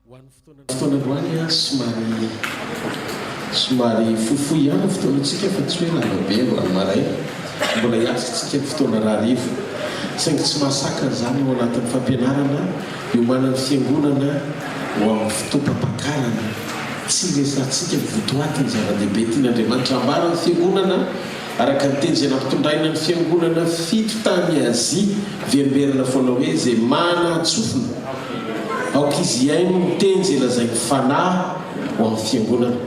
Ho an'ny fotoana fotoana androany somary somary fohifohy ihany ny fotoanantsika fa tsy hoe lava be androany maraina. Mbola hiatrika-tsika ny fotoana rahariva. Saingy tsy mahasakana izany ao anatin'ny fampianarana iomanan'ny Fiangonana ho amin'ny fotoam-pampakarana. Tsy resahantsika ny votoatin'ny zava-dehibe tian'Andriamanitra hambara ny Fiangonana Araka ny teny izay nampitondraina ny fiangonana fito tany Azia, miverimberina foana hoe, Izay manan-tsofina, aoka izy hihaino ny teny izay lazain'ny Fanahy ho amin'ny fiangonana.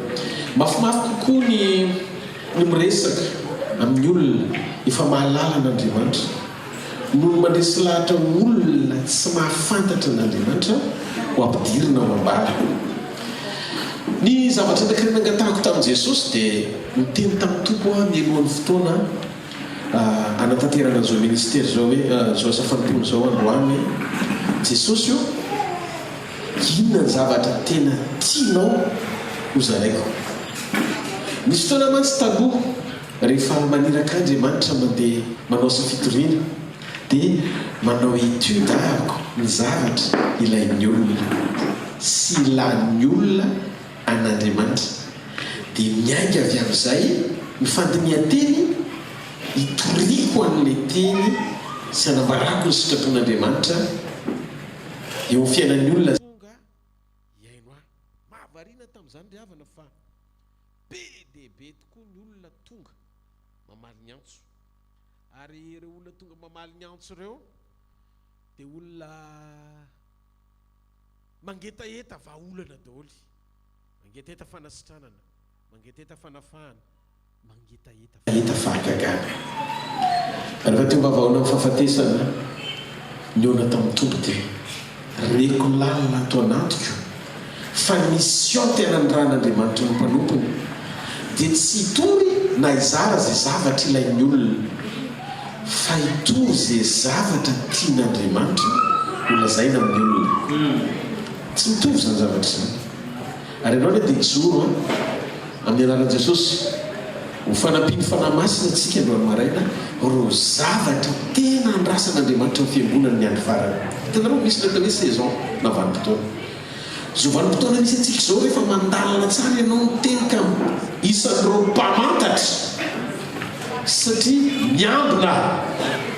Mafimafy kokoa ny ny miresaka amin'ny olona efa mahalala an'Andriamanitra, noho ny mandresy lahatra olona tsy mahafantatra an'Andriamanitra ho ampidirina ao am-bala. Ny zavatra anankiray nangatahako tamin'i Jesosy dia niteny tamin'ny Tompo aho mialohan'ny fotoana hanatanterana an'izao ministera izao hoe, izao asa fanompoana izao androany hoe, Jesosy ô, inona ny zavatra tena tianao hozaraiko? Nisy fotoana mantsy taloha rehefa maniraka ahy Andriamanitra mandeha manao asa fitoriana, Dia manao étude ahako ny zavatra ilain'ny olona sy ilan'ny olona an'Andriamanitra. Dia miainga avy amin'izay ny fandinihan-teny hitoriako an'ilay teny sy hanambarako ny sitrapon'Andriamanitra eo amin'ny fiainan'ny olona. Tonga hihaino ahy. Nahavariana tamin'izany ry havana fa be dia be tokoa ny olona tonga mamaly ny antso. Ary ireo olona tonga mamaly ny antso ireo dia olona mangetaheta vahaolana daholo. Mangetaheta fanasitranana, mangetaheta fanafahana, mangetaheta. Nahita fahagagana. Rehefa teo am-bavahoana amin'ny fahafatesana, nihaona tamin'ny Tompo dia reko lalina ato anatiko fa ny mission tena nirahan'Andriamanitra ny mpanompony dia tsy hitory na hizara izay zavatra ilain'ny olona fa hitory izay zavatra tian'Andriamanitra ho lazaina amin'ny olona. Tsy mitovy izany zavatra izany. Ary ianao anie dia hijoro an, amin'ny anaran'i Jesosy, ho fanampian'ny Fanahy Masina antsika androany maraina, ireo zavatra tena andrasan'Andriamanitra ny Fiangonany ny andro farany. Hitanareo, misy ny atao hoe saison na vanim-potoana. Izao vanim-potoana misy antsika izao, rehefa mandalina tsara ianao ny teny ka isan'ireo mpamantatra, satria miambina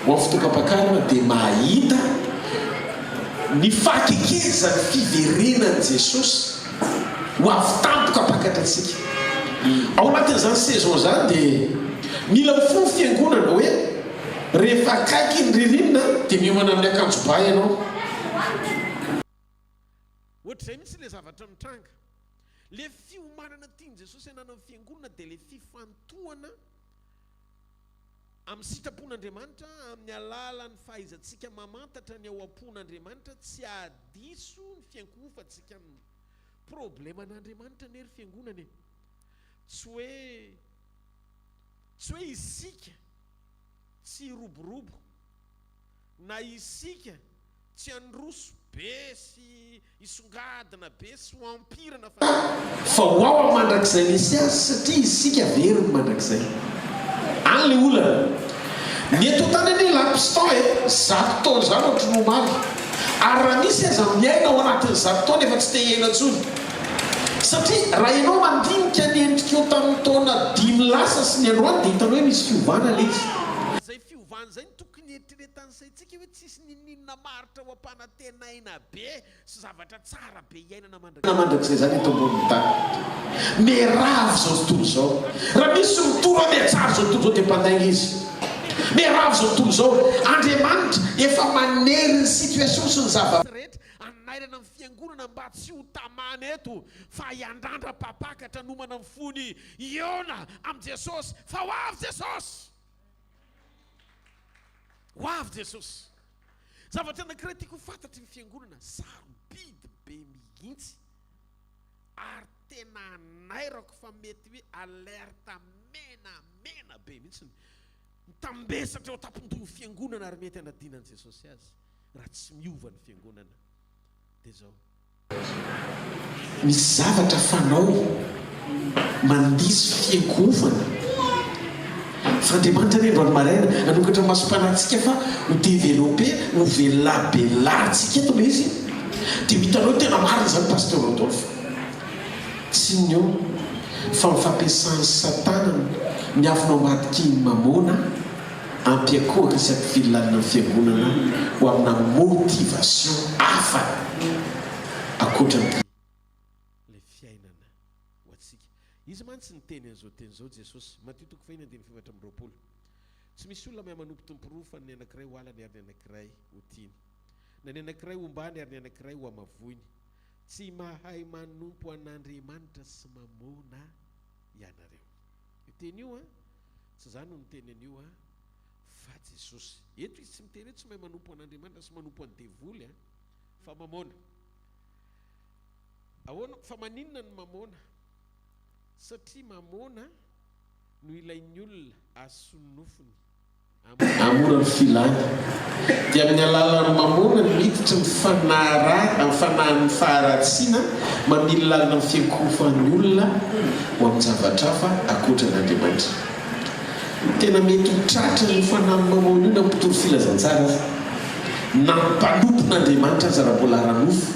ho amin'ny fotoam-pampakarana dia mahita, Ny fahakekezan'ny fiverenan'i Jesosy ho avy tampoka hampakatra antsika. Ao anatin'izany saison izany dia mila mifoha ny fiangonana hoe rehefa akaiky ny ririnina dia miomana amin'ny akanjo ba ianao. Ohatr'izay mihitsy ilay zavatra mitranga. Ilay fiomanana tian'i Jesosy hananan'ny fiangonana dia ilay fifantohana Amin'ny sitrapon'Andriamanitra, amin'ny alalan'ny fahaizantsika mamantatra ny ao am-pon'Andriamanitra, tsy hahadiso ny fiankohofantsika aminy. Probleman'Andriamanitra anie ry fiangonana e! Tsy hoe, tsy hoe isika tsy hiroborobo, na isika Tsy handroso be sy hisongadina be sy ho empire na fa. Fa ho ao amin'ny mandrakizay misy azy satria isika very ny mandrakizay. Any le olana. Ny eto an-tany anie laps temps e, zato taona izany ohatry ny omaly. Ary raha misy aza miaina ao anatin'ny zato taona efa tsy te hiaina intsony. Satria raha ianao mandinika ny endrikao tamin'ny taona dimy lasa sy ny androany dia hitanao hoe misy fiovana le izy. Izay fiovana izay no tokony eritreretan'ny saintsika hoe tsisy N'inon'inona maharitra ho ampanantenaina be sy zavatra tsara be iainana mandrakizay. Mandrakizay izany eto ambonin'ny tany. Miarahava izao tontolo izao. Raha misy mitory hoe mihatsara izao tontolo izao dia mpandainga izy. Miarahava izao tontolo izao. Andriamanitra efa manery ny situation sy ny zava. Rehetra hanairana ny fiangonana mba tsy ho tamana eto fa hiandrandra mpampakatra nomana ny fony hihaona amin'i Jesosy fa ho avy Jesosy! Ho avy Jesosy. Zavatra anankiray tiako ho fantatry ny fiangonana, sarobidy be mihitsy ary tena anairako fa mety hoe alerte mena mena be mihitsy ny mitambesatra eo an-tampon-dohan'ny fiangonana ary mety hanadinan'i Jesosy azy raha tsy miova ny fiangonana. Dia izao. Misy zavatra fanao mandiso fiankohofana fa Andriamanitra anie androany maraina hanokatra ny masom-panahintsika fa ho developper, ho velabelarintsika eto ilay izy dia ho hitanao hoe tena marina izany Pasteur Rodolphe. Tsy inona eo fa ny fampiasan'i Satana miafina ao ambadiky ny mamôna hampiankohoka sy hampivily lalina ny fiangonana ho amina motivation hafa ankoatra ny. Ilay fiainana ho antsika. Izy mantsy niteny an'izao teny izao, Jesosy, Matio toko fahiny andininy faha 24, Tsy misy olona mahay manompo tompo roa fa ny anankiray ho halany ary ny anankiray ho tiany, na ny anankiray hombany ary ny anankiray hohamavoiny. Tsy mahay manompo an'Andriamanitra sy mamôna ianareo. Io teny io an, tsy izaho no niteny an'io an, fa Jesosy. Eto izy tsy miteny hoe tsy mahay manompo an'Andriamanitra sy manompo an'ny devoly an, fa mamôna. Ahoana, fa maninona no mamôna? Satria mamôna no ilain'ny olona ahasoa ny nofony. Hahamora ny filany. Dia amin'ny alalan'ny mamôna no miditra ny fanahy fanahin'ny faharatsiana mamily lalina amin'ny fiankohofan'ny olona ho amin-javatra hafa ankoatra an'Andriamanitra. Tena mety ho tratran'io fanahin'ny mamôna io na mpitory filazantsara aza, na mpanompon'Andriamanitra aza raha mbola ara-nofo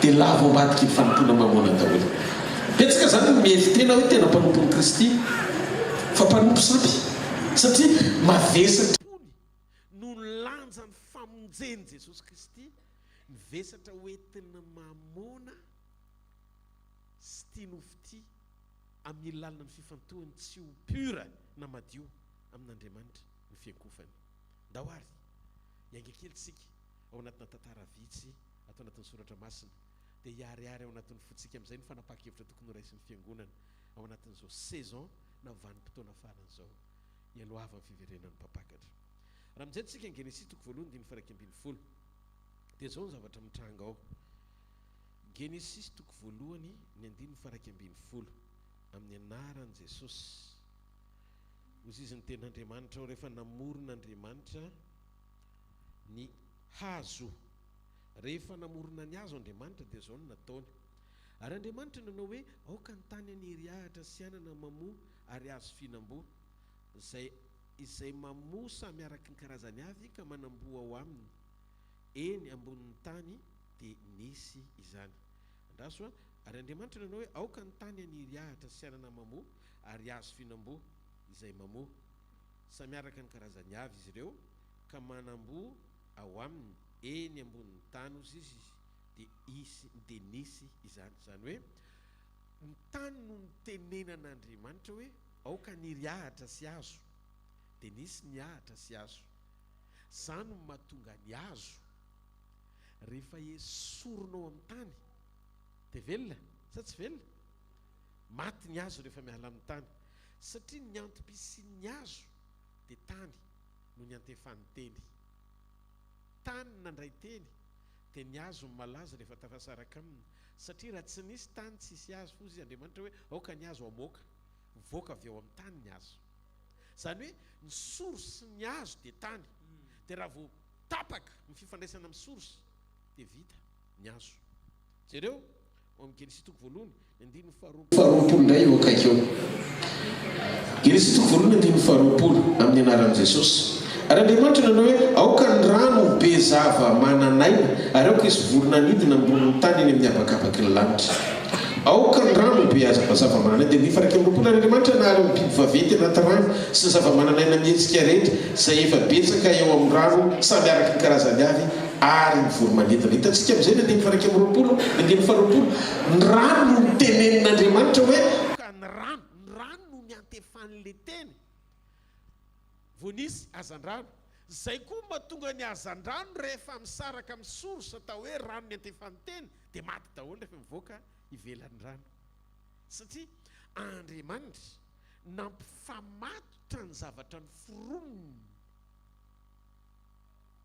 dia lavo ambadiky ny fanompoana mamôna daholo. Betsaka izany ny mihevi-tena hoe tena mpanompon'i Kristy fa mpanompo sampy. Satria mavesatra. Pony no lanjan'ny famonjen'i Jesosy Kristy, ny vesatra hoentin'ny mamôna sy. ny fitia amin'ny lalina ny fifantohany tsy ho pure na madio amin'Andriamanitra ny fiankofany. Ndao ary hiainga kely tsika ao anatina tantara vitsy ato anatin'ny soratra masina dia hiharihary ao anatin'ny fontsika amin'izay ny fanapahan-kevitra tokony horaisin'ny fiangonana ao anatin'izao saison na vanim-potoana farany izao hialohavan'ny fiverenan'ny mpampakatra. Raha mijery tsika ny Genesisy toko voalohany andininy faha 11 dia izao ny zavatra mitranga ao. Genesisy toko voalohany ny andininy faha 11 amin'ny anaran'i Jesosy. Hozy izy ny tenin'Andriamanitra ao rehefa namorona Andriamanitra ny hazo. Rehefa namorona ny hazo Andriamanitra dia izao no nataony. Ary Andriamanitra nanao hoe, Aoka ny tany haniry ahitra sy anana mamoa ary hazo fihinam-boa, izay izay mamoa samy araka ny karazany avy ka manam-boa ao aminy, eny ambonin'ny tany dia nisy izany. Andraso an! Ary Andriamanitra nanao hoe, Aoka ny tany haniry ahitra sy anana mamoa ary hazo fihinam-boa, izay mamoa. Samy araka ny karazany avy izy ireo ka manam-boa ao aminy, eny ambonin'ny tany, hozy izy, dia hisy, dia nisy izany. Izany hoe, ny tany no nitenenan'Andriamanitra hoe, aoka haniry ahitra sy hazo. Dia nisy ny ahitra sy hazo. Izany no mahatonga ny hazo, rehefa esorina ao amin'ny tany, dia velona sa tsy velona? Maty ny hazo rehefa miala amin'ny tany. Satria ny antom-pisian'ny hazo dia tany no niantefan'ny teny. Tany nandray teny dia ny hazo no malaza rehefa tafasaraka aminy. Satria raha tsy nisy tany tsisy hazo hozy izy Andriamanitra hoe aoka ny hazo hamoaka. Mivoaka avy ao amin'ny tany ny hazo. Izany hoe ny source ny hazo dia tany. Dia raha vao tapaka ny fifandraisana amin'ny source dia vita ny hazo. Jereo ao amin'ny Genesisy toko voalohany, ny andininy faharoapolo. Faharoapolo indray eo akaiky eo. Genesisy toko voalohany andininy faharoapolo, amin'ny anaran'i Jesosy. Ary Andriamanitra nanao hoe, Aoka ny rano ho be zava-manan'aina, ary aoka hisy vorona hanidina ambonin'ny tany eny amin'ny habakabaky ny lanitra. Aoka ny rano ho be zava-manan'aina. Dia andininy faha 21, Ary Andriamanitra nahary ny biby vaventy anaty rano sy ny zava-manan'aina mihetsika rehetra, izay efa betsaka eo amin'ny rano, samy araka ny karazany avy, ary ny voro-manidina. Hitantsika amin'izay ny andininy faha-21, ny andininy faharoapolo, ny rano no notenenin'Andriamanitra hoe. Ka ny rano, ny rano no niantefan'ilay teny vao nisy hazandrano. Izay koa no mahatonga ny hazandrano rehefa misaraka amin'ny source atao hoe rano niantefan'ny teny dia maty daholo rehefa mivoaka ivelan'ny rano. Satria Andriamanitra nampifamatotra ny zavatra noforoniny.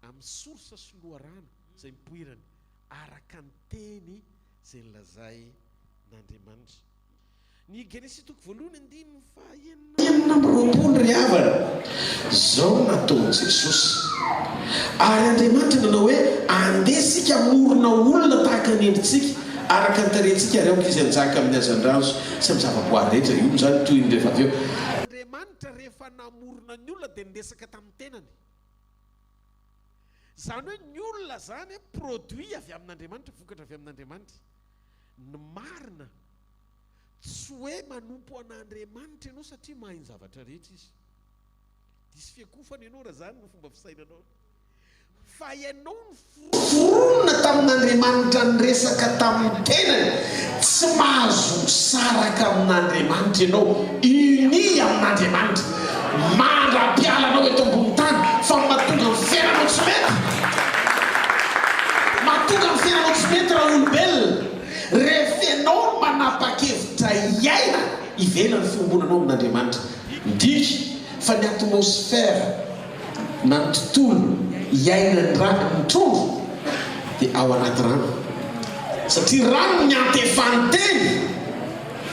Amin'ny source sy loharano izay nipoirany araka ny teny izay nolazain'Andriamanitra. Ny Genesisy toko voalohany andininy faha 26 ry havana, izao no nataon'i Jesosy. Ary Andriamanitra nanao hoe, Andeha isika hamorona olona tahaka ny endritsika, araka ny tarehintsika, ary aoka izy hanjaka amin'ny hazandrano sy amin'ny zavaboary rehetra. Io moa izany tohiny rehefa avy eo. Andriamanitra rehefa namorona ny olona dia niresaka tamin'ny tenany. Izany hoe ny olona izany produit avy amin'Andriamanitra, vokatra avy amin'Andriamanitra. Ny marina, tsy hoe manompo an'Andriamanitra ianao satria mahay ny zavatra rehetra Izy. Diso fiakofana ianao raha izany no fomba fisainanao. Fa ianao no foronina tamin'Andriamanitra niresaka tamin'ny tenany. Tsy mahazo misaraka amin'Andriamanitra ianao, uni amin'Andriamanitra, mandra-pialanao eto ambony tany, fa ny mahatonga ny fiainanao tsy mety, mahatonga ny fiainanao tsy mety raolombelona, rehefa ianao no manapa-kevitra hiaina ivelan'ny fiombonanao amin'Andriamanitra. Midika fa ny atmosphère na ny tontolo iainan'ny ra ny trondro dia ao anaty rano satria rano no niantefan'ny teny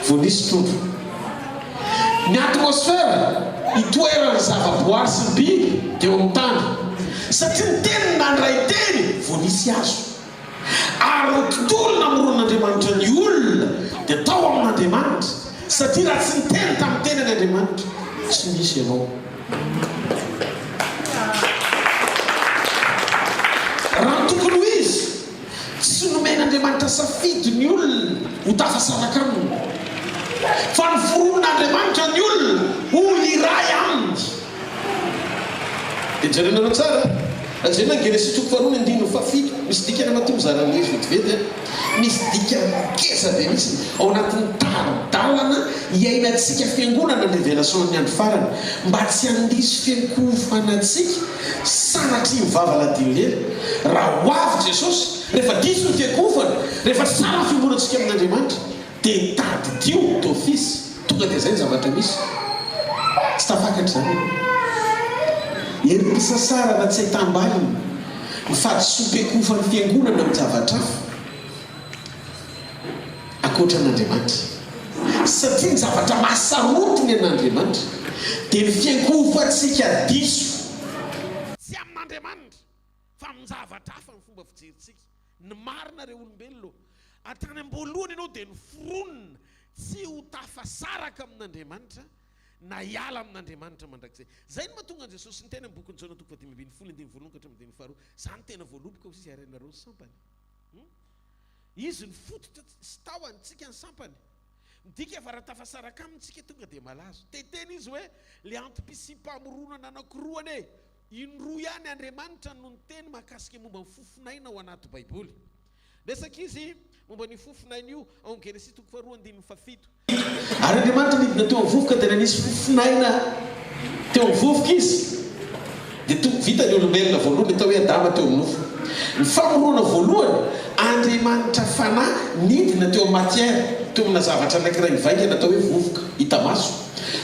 vao nisy trondro. Ny atmosphère itoeran'ny zavaboary sy ny biby dia eo amin'ny tany satria ny teny no nandray teny vao nisy hazo. Ary ny tontolo namoronan'Andriamanitra ny olona dia tao amin'Andriamanitra, satria raha tsy niteny tamin'ny tenany Andriamanitra, tsy nisy ianao. Raha ny tokony ho izy, tsy nomen'Andriamanitra safidy ny olona ho tafasaraka aminy, fa noforonin'Andriamanitra ny olona ho iray aminy. Dia jerenareo tsara. Raha jerena ny Genesisy toko faharoa ny andininy fahafito, misy dikany matoa mizara an'ilay izy vetivety a. Misy dikany ngeza be mihitsy ao anatin'ny tari-dalana iainantsika fiangonana ny révélation ny andro farany mba tsy handiso fiankohofana antsika sanatria ny vava ladino lela. Raha ho avy Jesosy, rehefa diso ny fiankohofana, rehefa tsy tsara ny fiombonantsika amin'Andriamanitra, Dia tadidio d'office, tonga dia zay ny zavatra misy. Tsy tafakatra izany ianao. Herim-pisasarana tsy ahitam-baliny, ny fahadisoam-piankohofan'ny fiangonana amin-javatra hafa ankoatra an'Andriamanitra. Satria ny zavatra mahasarotiny an'Andriamanitra dia ny fiankohofantsika diso. Tsy amin'Andriamanitra fa amin-javatra hafa ny fomba fijerintsika. Ny marina re olombelona ô! Hatrany am-boalohany ianao dia noforonina tsy ho tafasaraka amin'Andriamanitra na hiala amin'Andriamanitra mandrakizay. Izay no mahatonga an'i Jesosy niteny amin'ny bokin'i Jaona toko fahadimy ambin'ny folo andininy voalohany ka hatramin'ny andininy faharoa, Izaho no tena voaloboka hoy izy ary ianareo ny sampany. Hum? Izy no fototra sy tahony, tsika ny sampany. Midika fa raha tafasaraka aminy tsika tonga dia malazo. Te hiteny izy hoe le antom-pisiam-pamoronana anankiroa anie Indroa ihany Andriamanitra no niteny mahakasika momba ny fofon'aina ao anaty Baiboly. Miresaka Izy momba an'io fofon'aina io ao amin'ny Genesisy toko faharoa andininy fahafito. Ary Andriamanitra nidina teo amin'ny vovoka dia nanisy fofon'aina teo amin'ny vovoka Izy. Dia tonga vita ny olombelona voalohany atao hoe Adama teo amin'ny nofo. Ny famoronana voalohany, Andriamanitra Fanahy nidina teo amin'ny matière, teo amina zavatra anankiray mivaingana atao hoe vovoka, hita maso.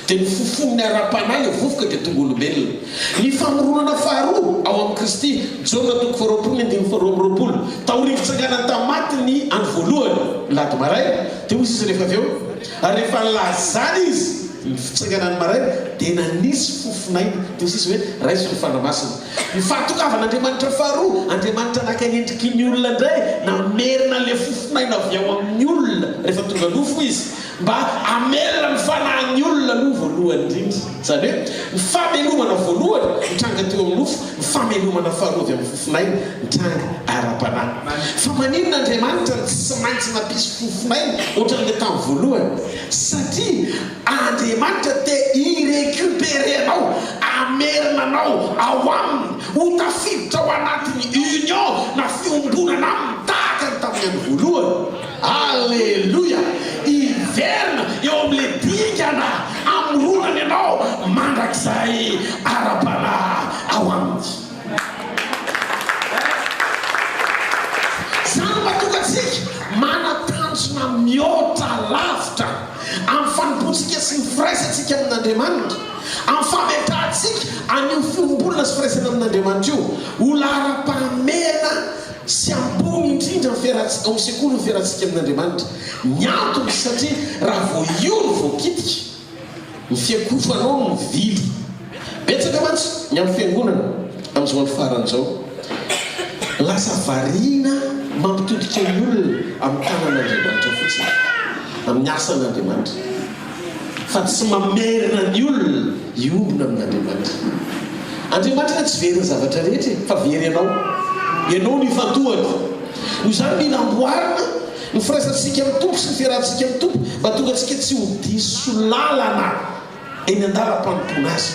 Dia ny fofon'ny ara-panahy ilay vovoka dia tonga olombelona. Ny famoronana faharoa ao amin'i Kristy, Jaona toko faharoapolo ny andininy faharoa amby roapolo. Taorian'ny fitsanganany tamin'ny maty ny andro voalohany, lahady maraina, dia hoy izy rehefa avy eo, ary rehefa nilazana izy ny fitsanganany maraina, dia nanisy fofon'aina. Dia hoy izy hoe, Raiso ny Fanahy Masina. Ny fahatongavan'Andriamanitra faharoa, Andriamanitra naka ny endriky ny olona indray, namerina ilay fofon'aina avy ao amin'ny olona rehefa tonga nofo izy. Mba hamelona ny fanahin'ny olona aloha voalohany indrindra. Izany hoe, ny famelomana voalohany nitranga teo amin'ny nofo, ny famelomana faharoa avy amin'ny fofon'aina nitranga ara-panahy. Fa maninona Andriamanitra no tsy maintsy nampisy fofon'aina ohatran'ilay tamin'ny voalohany? Satria Andriamanitra te hi-recuperer anao, hamerina anao ao Aminy, ho tafiditra ao anatin'ny union na fiombonana Aminy tahaka ny tamin'ny andro voalohany. Aleloia! Hiverina eo amin'ilay dingana hamoronany anao mandrakizay ara-panahy ao aminy. Izany no mahatonga antsika manan-tanjona mihoatra lavitra amin'ny fanompoantsika sy ny firaisantsika amin'Andriamanitra, amin'ny fametrahantsika an'io fiombonana sy firaisana amin'Andriamanitra io ho laharam-pahamehana Tsy ambony indrindra ny fiarahantsika ao amin'ny sekoly ny fiarahantsika amin'Andriamanitra. Ny antony satria raha vao io no voakitika, ny fiakofanao no mivily. Betsaka mantsy ny amin'ny fiangonana amin'izao andro farany izao. Lasa variana mampitodika ny olona amin'ny tanan'Andriamanitra fotsiny, amin'ny asan'Andriamanitra, fa tsy mamerina ny olona hiombona amin'Andriamanitra. Andriamanitra anie tsy very ny zavatra rehetra e, fa very ianao. Ianao no ifantohany. Noho izany mila amboarina ny firaisantsika amin'ny Tompo sy ny fiarahantsika amin'ny Tompo mba hahatonga antsika tsy ho diso lalana eny an-dalam-panompoana Azy.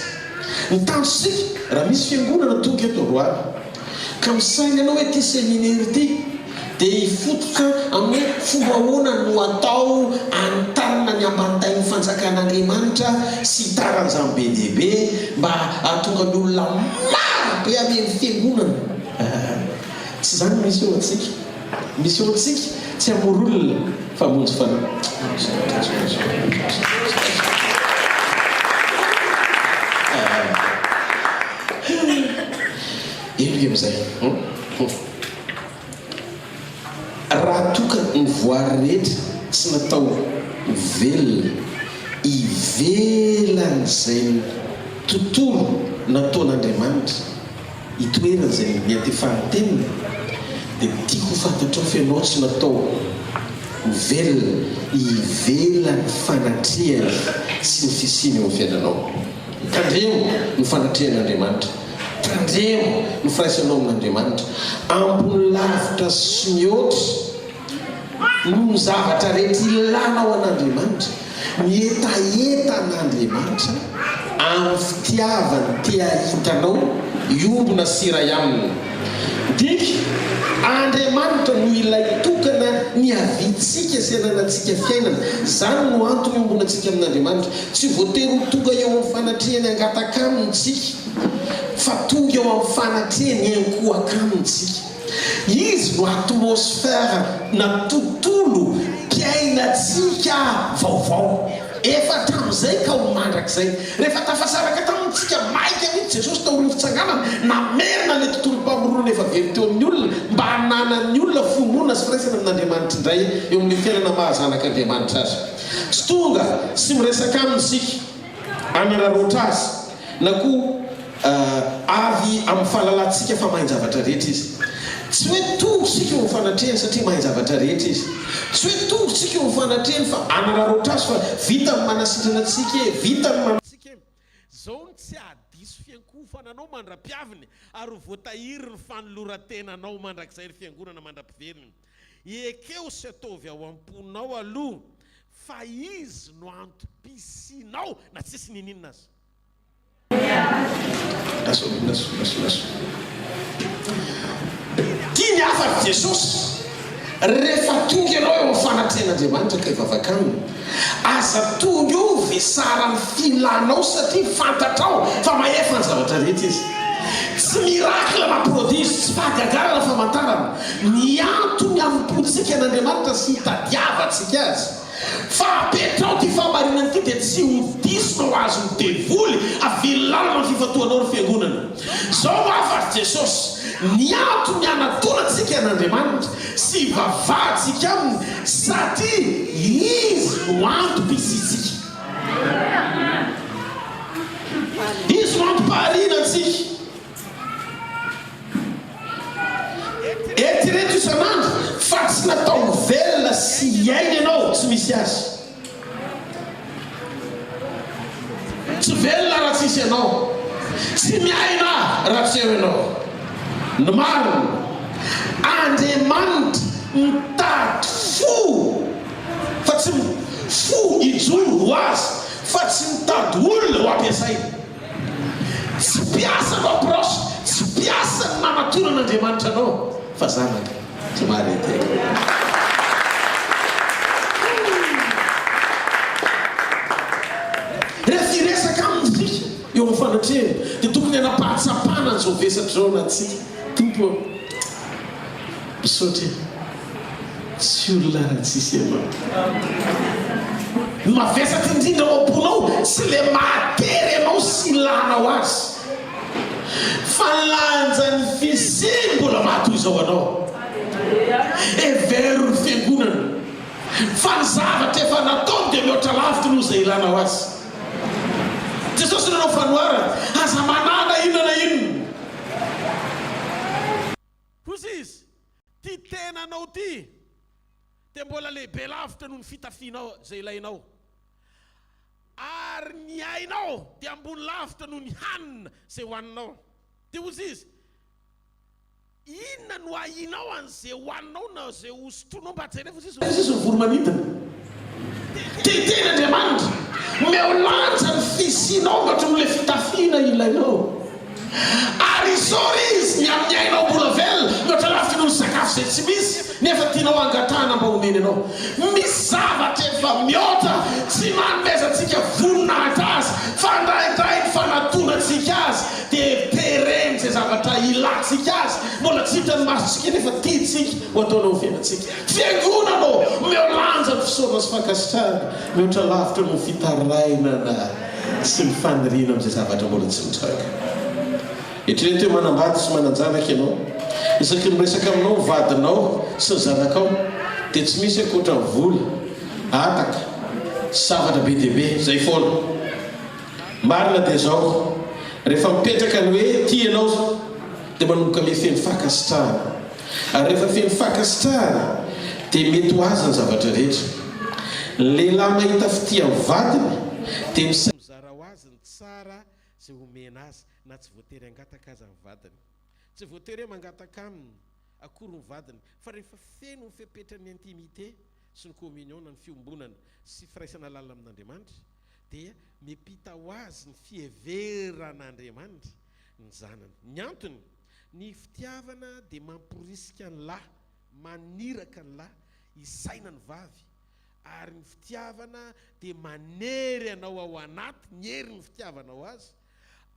Ny tanjontsika, raha misy fiangonana tonga eto androany ka misaina ianao hoe ity seminaire ity dia hifototra amin'ny hoe fomba ahoana no atao hanitarana ny ambandain'ny fanjakan'Andriamanitra sy hitaran'izany be dia be mba hahatonga ny olona maro be hameno fiangonana. Tsy izany no misy eo antsika. Misy eo antsika tsy hamory olona fa hamonjy fanahy. Eny amin'izay. Raha toa ka ny voary rehetra tsy natao ho velona ivelan'izay tontolo nataon'Andriamanitra itoerany izay niantefan'ny teniny, dia tiako ho fantatrao fa ianao tsy natao ho velona ivelan'ny fanatrehany sy ny fisiany eo amin'ny fiainanao. Tandremo ny fanatrehan'Andriamanitra. Tandremo ny firaisanao amin'Andriamanitra. Ambony lavitra sy mihoatra noho ny zavatra rehetra ilanao an'Andriamanitra, ny hetahetan'Andriamanitra amin'ny fitiavany te hahita anao. Hiombona sy hiray Aminy. Dika, Andriamanitra no ilay tokana niaviantsika sy ananantsika fiainana. Izany no antony iombonantsika amin'Andriamanitra. Tsy voatery ho tonga eo amin'ny fanatrehany hangataka Aminy isika, fa tonga eo amin'ny fanatrehany hiankohaka Aminy isika. Izy no atmosphère na tontolo mpiainantsika vaovao. Efa hatramin'izay ka ho mandrakizay. Rehefa tafasaraka tamintsika maika mihitsy Jesosy taorian'ny fitsanganana, namerina ilay tontolom-pamoronana efa very teo amin'ny olona mba hananan'ny olona finoana sy firaisana amin'Andriamanitra indray eo amin'ny fiainana maha zanak'Andriamanitra azy. Tsy tonga sy miresaka aminy isika hanararaotra azy na koa Avy amin'ny fahalalantsika fa mahay ny zavatra rehetra Izy. Tsy hoe tonga isika eo amin'ny fanatrehany satria mahay ny zavatra rehetra Izy. Tsy hoe tonga isika eo amin'ny fanatrehany fa hanararaotra Azy fa vita ny manasitrana antsika e, vita ny man. Tsika e. Izao no tsy hahadiso fiankohofana anao mandra-piaviny, ary ho voatahiry ny fanoloran-tenanao mandrakizay ry Fiangonana mandra-piveriny. Ekeo sy ataovy ao am-ponao aloha fa Izy no antom-pisianao na tsisy n'inon'inona aza. Laso, laso, laso, laso. Tia ny hafa ry Jesosy. Rehefa tonga ianao eo amin'ny fanatrehan'Andriamanitra ka hivavaka Aminy, aza tonga eo vesaran'ny filanao satria fantatrao fa mahefa ny zavatra rehetra Izy. Tsy miracle na prodige, tsy fahagagana na famantarana, ny antony hanompoantsika an'Andriamanitra sy hitadiavantsika Azy. Fa apetraho ity fahamarinana ity dia tsy ho diso na ho azon'ny devoly avily lalana ny fifantohanao ry fiangonana. Izao no hafatr'i Jesosy, Ny antony hanatonantsika an'Andriamanitra sy hivavahantsika Aminy satria Izy no antom-pisiantsika. Izy no antom-pahariana antsika. Eritrereto isan'andro fa tsy natao ho velona sy hiaina ianao tsy misy azy. Tsy velona raha tsisy ianao. Tsy miaina raha tsy eo ianao. Ny marina, Andriamanitra mitady fo fa tsy fo hijoro ho azy fa tsy mitady olona ho ampiasaina. Tsy mpiasa no approche, tsy mpiasa ny nanatona an'Andriamanitra anao fa zanaka. Tsy maharety aina. Rehefa hiresaka aminy isika eo amin'ny fanatrehany dia tokony hanam-pahatsapana an'izao vesatra izao anatintsika. Tompo ô, misaotra e. Tsy olona raha tsisy ianao. Ny mavesatra indrindra ao am-ponao tsy le mahatery anao sy ilanao azy. Fa ny lanjan'ny fisiany mbola maha toy izao anao. Hevero ny fiangonana fa ny zavatra efa nataony dia mihoatra lavitra noho izay ilanao azy. Jesosy nanao fanoharana, aza manahy na inona na inona. Hozy izy, Ty tenanao ty dia mbola lehibe lavitra noho ny fitafianao izay ilainao, ary ny ainao dia ambony lavitra noho ny hanina izay hohaninao. Dia hozy izy, Inona no ahianao an'izay hohaninao na izay hosotroinao? Mba jerevo, hozy izy, Hozy izy, ny voro-manidina. Tia tena Andriamanitra. Omeo lanja ny fisianao mihoatra noho ilay fitafiana ilainao. Ary isaory Izy ny amin'ny ainao mbola velona, mihoatra lavitra noho ny sakafo izay tsy misy, nefa tianao hangatahana mba homeny anao. Misy zavatra efa mihoatra tsy manomezantsika voninahitra Azy, fa indraindray ny fanatonantsika Azy dia tereny izay zavatra ilantsika Azy, mbola tsy hitan'ny masontsika nefa tiantsika ho ataonao ho fiainantsika. Fiangonana ô, omeo lanja ny fisaorana sy fankasitrahana, mihoatra lavitra noho ny fitarainana sy ny faniriana amin'izay zavatra mbola tsy mitranga. Eritrereto hoe manambady sy manan-janaka ianao. Isaky ny miresaka aminao ny vadinao sy ny zanakao, dia tsy misy ankoatra ny vola, hataka, sy zavatra be dia be. Izay foana. Marina dia izao, rehefa mipetraka ny hoe tia ianao, dia manomboka mihafeno fankasitrahana. Ary rehefa feno fankasitrahana dia mety ho azy ny zavatra rehetra. Ny lehilahy mahita fitia amin'ny vadiny dia misaina. Mizara ho azy ny tsara izay omena azy na tsy voatery hangataka aza ny vadiny. Tsy voatery hoe mangataka aminy akory ny vadiny fa rehefa feno ny fepetran'ny intimité sy ny communion na ny fiombonana sy firaisana lalina amin'Andriamanitra dia miampita ho azy ny fiheveran'Andriamanitra. ny zanany. Ny antony, ny fitiavana dia mamporisika ny lahy, maniraka ny lahy hisaina ny vavy, ary ny fitiavana dia manery anao ao anaty, ny herin'ny fitiavanao azy,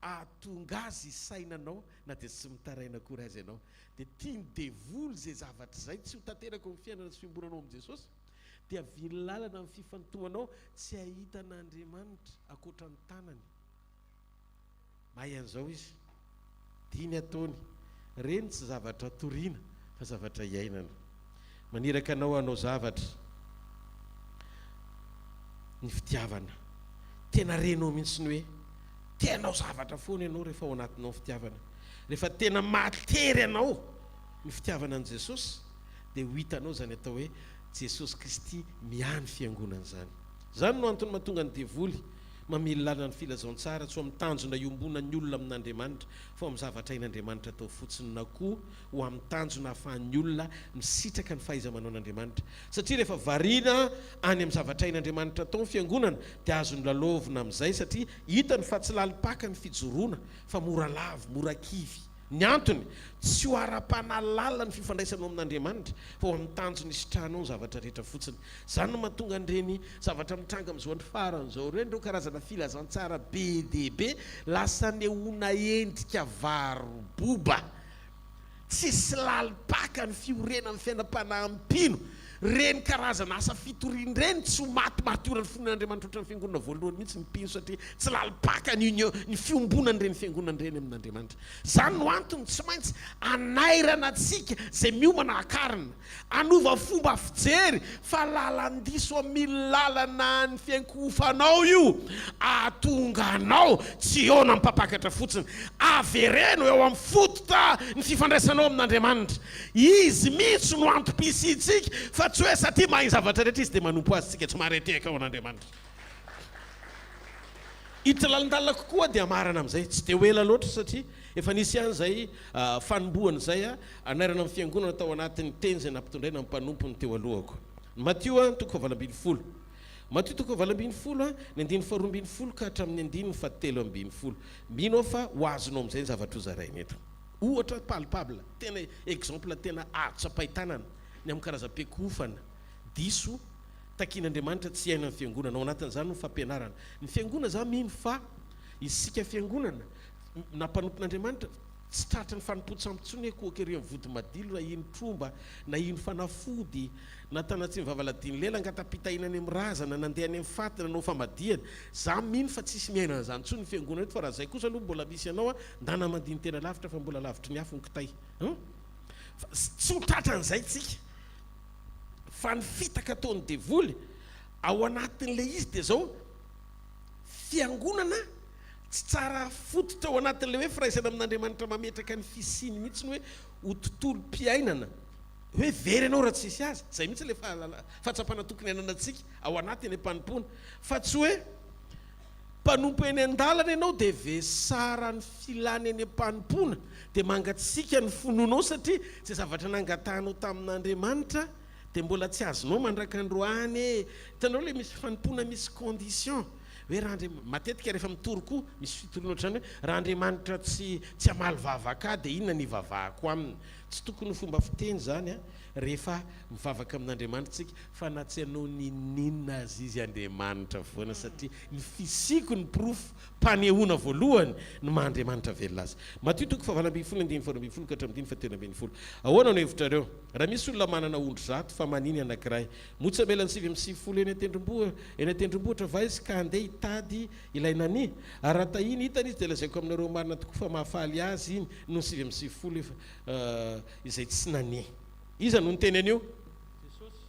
ahatonga azy hisaina anao na dia tsy mitaraina akory aza ianao. Dia tian'ny devoly izay zavatra izay tsy ho tanteraka eo amin'ny fiainana sy fiombonanao amin'i Jesosy. Dia vily lalana amin'ny fifantohanao tsy hahita an'Andriamanitra ankoatra ny tanany. Mahay an'izao izy. Dia ny ataony. Ireny tsy zavatra toriana fa zavatra iainana. Maniraka anao hanao zavatra ny fitiavana. Tena renao mihitsy ny hoe te hanao zavatra foana ianao rehefa ao anatinao ny fitiavana. Rehefa tena mahatery anao ny fitiavana an'i Jesosy dia ho hitanao izany atao hoe Jesosy Kristy miahy ny fiangonana izany. Izany no antony mahatonga ny devoly mamely lalana ny filazantsara tsy ho amin'ny tanjona iombonan'ny olona amin'Andriamanitra fa ho amin'ny zavatra hain'Andriamanitra atao fotsiny na koa ho amin'ny tanjona ahafahan'ny olona misitraka ny fahaiza-manaon'Andriamanitra. Satria rehefa variana any amin'ny zavatra hain'Andriamanitra atao ny fiangonana dia azony lalaovina amin'izay satria hitany fa tsy lalim-paka ny fijoroana fa mora lavo, mora kivy. Ny antony, tsy ho ara-panahy lalina ny fifandraisanao amin'Andriamanitra, fa ho amin'ny tanjona hisitrahanao ny zavatra rehetra fotsiny. Izany no mahatonga an'ireny zavatra mitranga amin'izao andro farany izao ireny, ireo karazana filazantsara be dia be lasa anehoana endrika varo-boba. Tsisy lalim-paka ny fiorenan'ny fiainam-panahin'ny mpino. Ireny karazana asa fitoriana ireny tsy ho maty martioran'ny finoan'Andriamanitra ohatran'ny fiangonana voalohany mihitsy ny mpino satria tsy lalim-paka ny union, ny fiombonan'ireny fiangonana ireny amin'Andriamanitra. Izany no antony tsy maintsy anairana antsika izay miomana hakarina. Hanova fomba fijery fa lalan-diso amin'ny lalana ny fiankohofanao io ahatonga anao tsy hihaona amin'ny mpampakatra fotsiny. Avereno eo amin'ny fototra ny fifandraisanao amin'Andriamanitra. Izy mihitsy no antom-pisiantsika fa tsy hoe satria mahay ny zavatra rehetra izy dia manompo azy tsika. Tsy maharety ao an'Andriamanitra. Hiditra lalindalina kokoa dia hamarana amin'izay. Tsy dia ho ela loatra satria efa nisy ihany izay fanombohana izay hanairana ny fiangonana tao anatin'ny teny izay nampitondraina ny mpanompony teo alohako. Matio toko fahavalo ambin'ny folo. Matio toko fahavalo ambin'ny folo, ny andininy faharoa ambin'ny folo ka hatramin'ny andininy fahatelo ambin'ny folo. Mino aho fa ho azonao amin'izay ny zavatra hozaraina eto. Ohatra palpable, tena exemple tena azo tsapain-tanana ny amin'ny karazam-piankohofana diso takian'Andriamanitra tsy hiainan'ny fiangonana. Ao anatin'izany ny fampianarana. Ny fiangonana za mino fa isika fiangonana na mpanompon'Andriamanitra tsy tratry ny fanompoan-tsampy intsony hoe kohaka ery amin'ny vody madilo na hino tromba na hino fanafody na tana-tsy mivavaladian'ny lela angata-pitahiana any amin'ny razana nandeha any amin'ny faty nanao famadihana. Za mino fa tsisy miaina an'izany intsony ny fiangonana eto fa raha zay kosa aloha mbola misy anao a ndana mandini-tena lavitra fa mbola lavitry ny afo ny kitay an! Fa tsy ho tratran'izay tsika. Fa ny fitaka ataon'ny devoly ao anatin'ilay izy dia izao, fiangonana tsy tsara fototra ao anatin'ilay hoe firaisana amin'Andriamanitra mametraka ny fisiany mihitsy ny hoe ho tontolom-piainana, hoe very ianao raha tsisy azy, izay mihitsy ilay fahalala, fahatsapana tokony hananantsika ao anaty any am-panompoana, fa tsy hoe Mpanompo eny an-dalana ianao dia vesaran'ny filana eny am-panompoana dia mangatsiaka ny finoanao satria izay zavatra nangatahanao tamin'Andriamanitra dia mbola tsy azonao mandrak'androany e! Hitanareo ilay misy fanompoana misy condition hoe raha Andriam-, matetika rehefa mitory koa misy fitoriana ohatr'izany hoe raha Andriamanitra tsy tsy hamaly vavaka ahy dia inona ny hivavahako aminy? Tsy tokony ho fomba fiteny izany an! Rehefa mivavaka amin'Andriamanitra isika fa na tsy hanao n'inon'inona aza izy Andriamanitra foana satria ny fisiako ny porofo mpanehoana voalohany ny maha Andriamanitra velona azy. Matio toko fahavalo ambin'ny folo andininy faharoa ambin'ny folo ka hatramin'ny andininy fahatelo ambin'ny folo. Ahoana no hevitrareo? Raha misy olona manana ondry 100 fa maniny anankiray, moa tsy hamela ny 99 eny an-tendrombohitra eny an-tendrombohitra va izy ka handeha hitady ilay nania? Ary raha tahiny hitany izy dia lazaiko aminareo marina tokoa fa mahafaly azy iny noho ny 99 efa izay tsy nania. Iza no niteny an'io? Jesosy.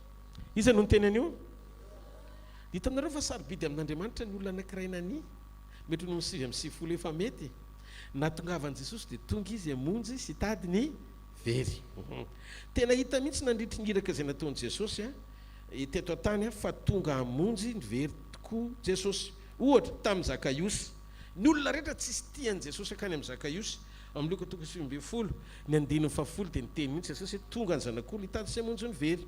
Iza no niteny an'io? Hitanareo fa sarobidy amin'Andriamanitra ny olona anankiray nania. Mety ho noho ny 99 efa mety. Nahatongavan'i Jesosy dia tonga Izy hamonjy sy hitady ny very. Tena hita mihitsy nandritry ny iraka izay nataon'i Jesosy teto an-tany fa tonga hamonjy ny very tokoa Jesosy. Ohatra, tamin'i Zakaiosy. Ny olona rehetra tsisy tia an'i Jesosy hankany amin'i Zakaiosy. Amin'ny Lioka toko 19, ny andininy fahafolo dia niteny mihitsy Jesosy hoe, Tonga ny Zanak'olona hitady sy hamonjy ny very.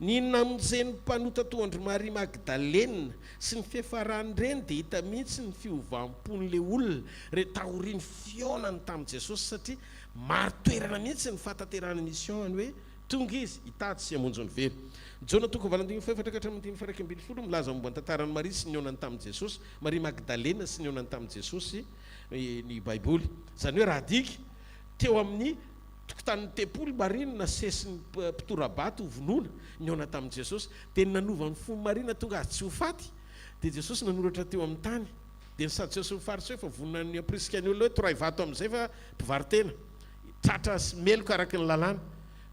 Ny namonjen'ny mpanota toa an-dry Maria Magdalena sy ny fiafaran'ireny dia hita mihitsy ny fiovam-pon'ilay olona re taorian'ny fihaonany tamin'i Jesosy satria marin-toerana mihitsy ny fahatanterahan'ny mission-ny hoe tonga izy hitady sy hamonjy ny very. Jaona toko 8 ka hatramin'ny andininy faha-11 milaza momba ny tantaran'i Maria sy ny nihaonany tamin'i Jesosy, Maria Magdalena sy ny nihaonany tamin'i Jesosy ny Baiboly. Izany hoe raha adika, teo amin'ny Tokotanin'ny tempoly Maria no nasesin'ny mpitora-bato ho vonoina, nihaona tamin'i Jesosy. Dia ny nanova ny fon'i Maria nahatonga azy tsy ho faty, dia Jesosy nanoratra teo amin'ny tany. Dia ny Sadoseo sy ny Fariseo efa vonona ny hampirisika ny olona hoe torahy vato amin'izay fa mpivaro-tena, tratra sy meloka araka ny lalàna.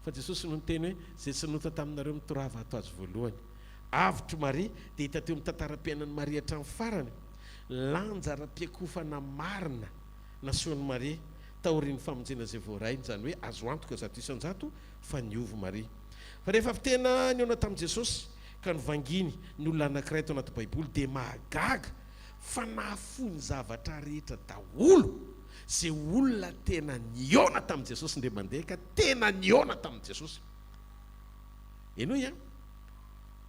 Fa Jesosy no niteny hoe, Izay tsy nanota taminareo mitoraha vato azy voalohany. Avotro Maria, dia hita teo amin'ny tantaram-piainan'i Maria hatramin'ny farany, lanja ara-piakofana marina nasehon'i Maria. taorian'ny famonjena izay voarainy, izany hoe azo antoka 100% fa niova Maria. Fa rehefa avy tena nihaona tamin'i Jesosy ka novangiany ny olona anankiray tao anaty Baiboly dia mahagaga fa nahafoy ny zavatra rehetra daholo izay olona tena nihaona tamin'i Jesosy indray mandeha ka tena nihaona tamin'i Jesosy. Henoy an!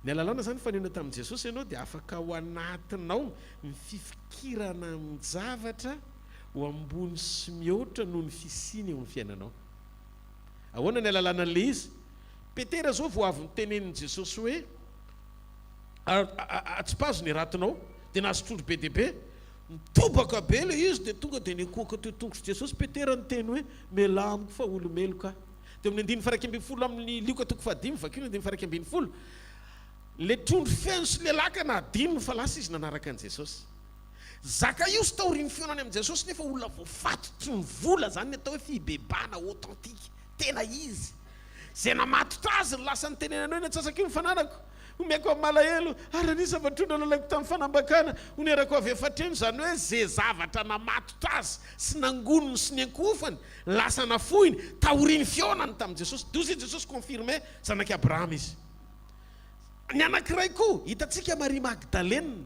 Ny alalana izany fa nihaona tamin'i Jesosy ianao dia afaka ao anatinao ny fifikirana amin-javatra ho ambony sy mihoatra noho ny fisiany eo amin'ny fiainanao. Ahoana ny ahalalana an'ilay izy? Petera izao vao avy notenenin'i Jesosy hoe, Atsipazo ny haratonao. Dia nahazo trondro be dia be. Nitobaka be ilay izy dia tonga dia nikohaka teo tongotr'i Jesosy. Petera niteny hoe, Mialà amiko fa olo-meloka aho. Teo amin'ny andininy faha-11 amin'ny Lioka toko fahadimy, vakio ny andininy faha-11. Ilay trondro feno sy ilay lakana hadinony fa lasa izy nanaraka an'i Jesosy. Zakaiosy taorian'ny fihaonany amin'i Jesosy nefa olona voafatotry ny vola, izany ny atao hoe fibebahana authentique, tena izy. Izay namatotra azy no lasa nitenenany hoe ny antsasak'io ny fananako, omeko amin'ny malahelo, ary an'iza fa trondro nalaiko tamin'ny fanambakana, onerako avy efatreno, izany hoe ze zavatra namatotra azy sy nangoniny sy niankohofany, lasa nafoiny taorian'ny fihaonany tamin'i Jesosy. Doza i Jesosy confirmer, zanak'i Abrahama izy. Ny anankiray koa, hitantsika Maria Magdalena,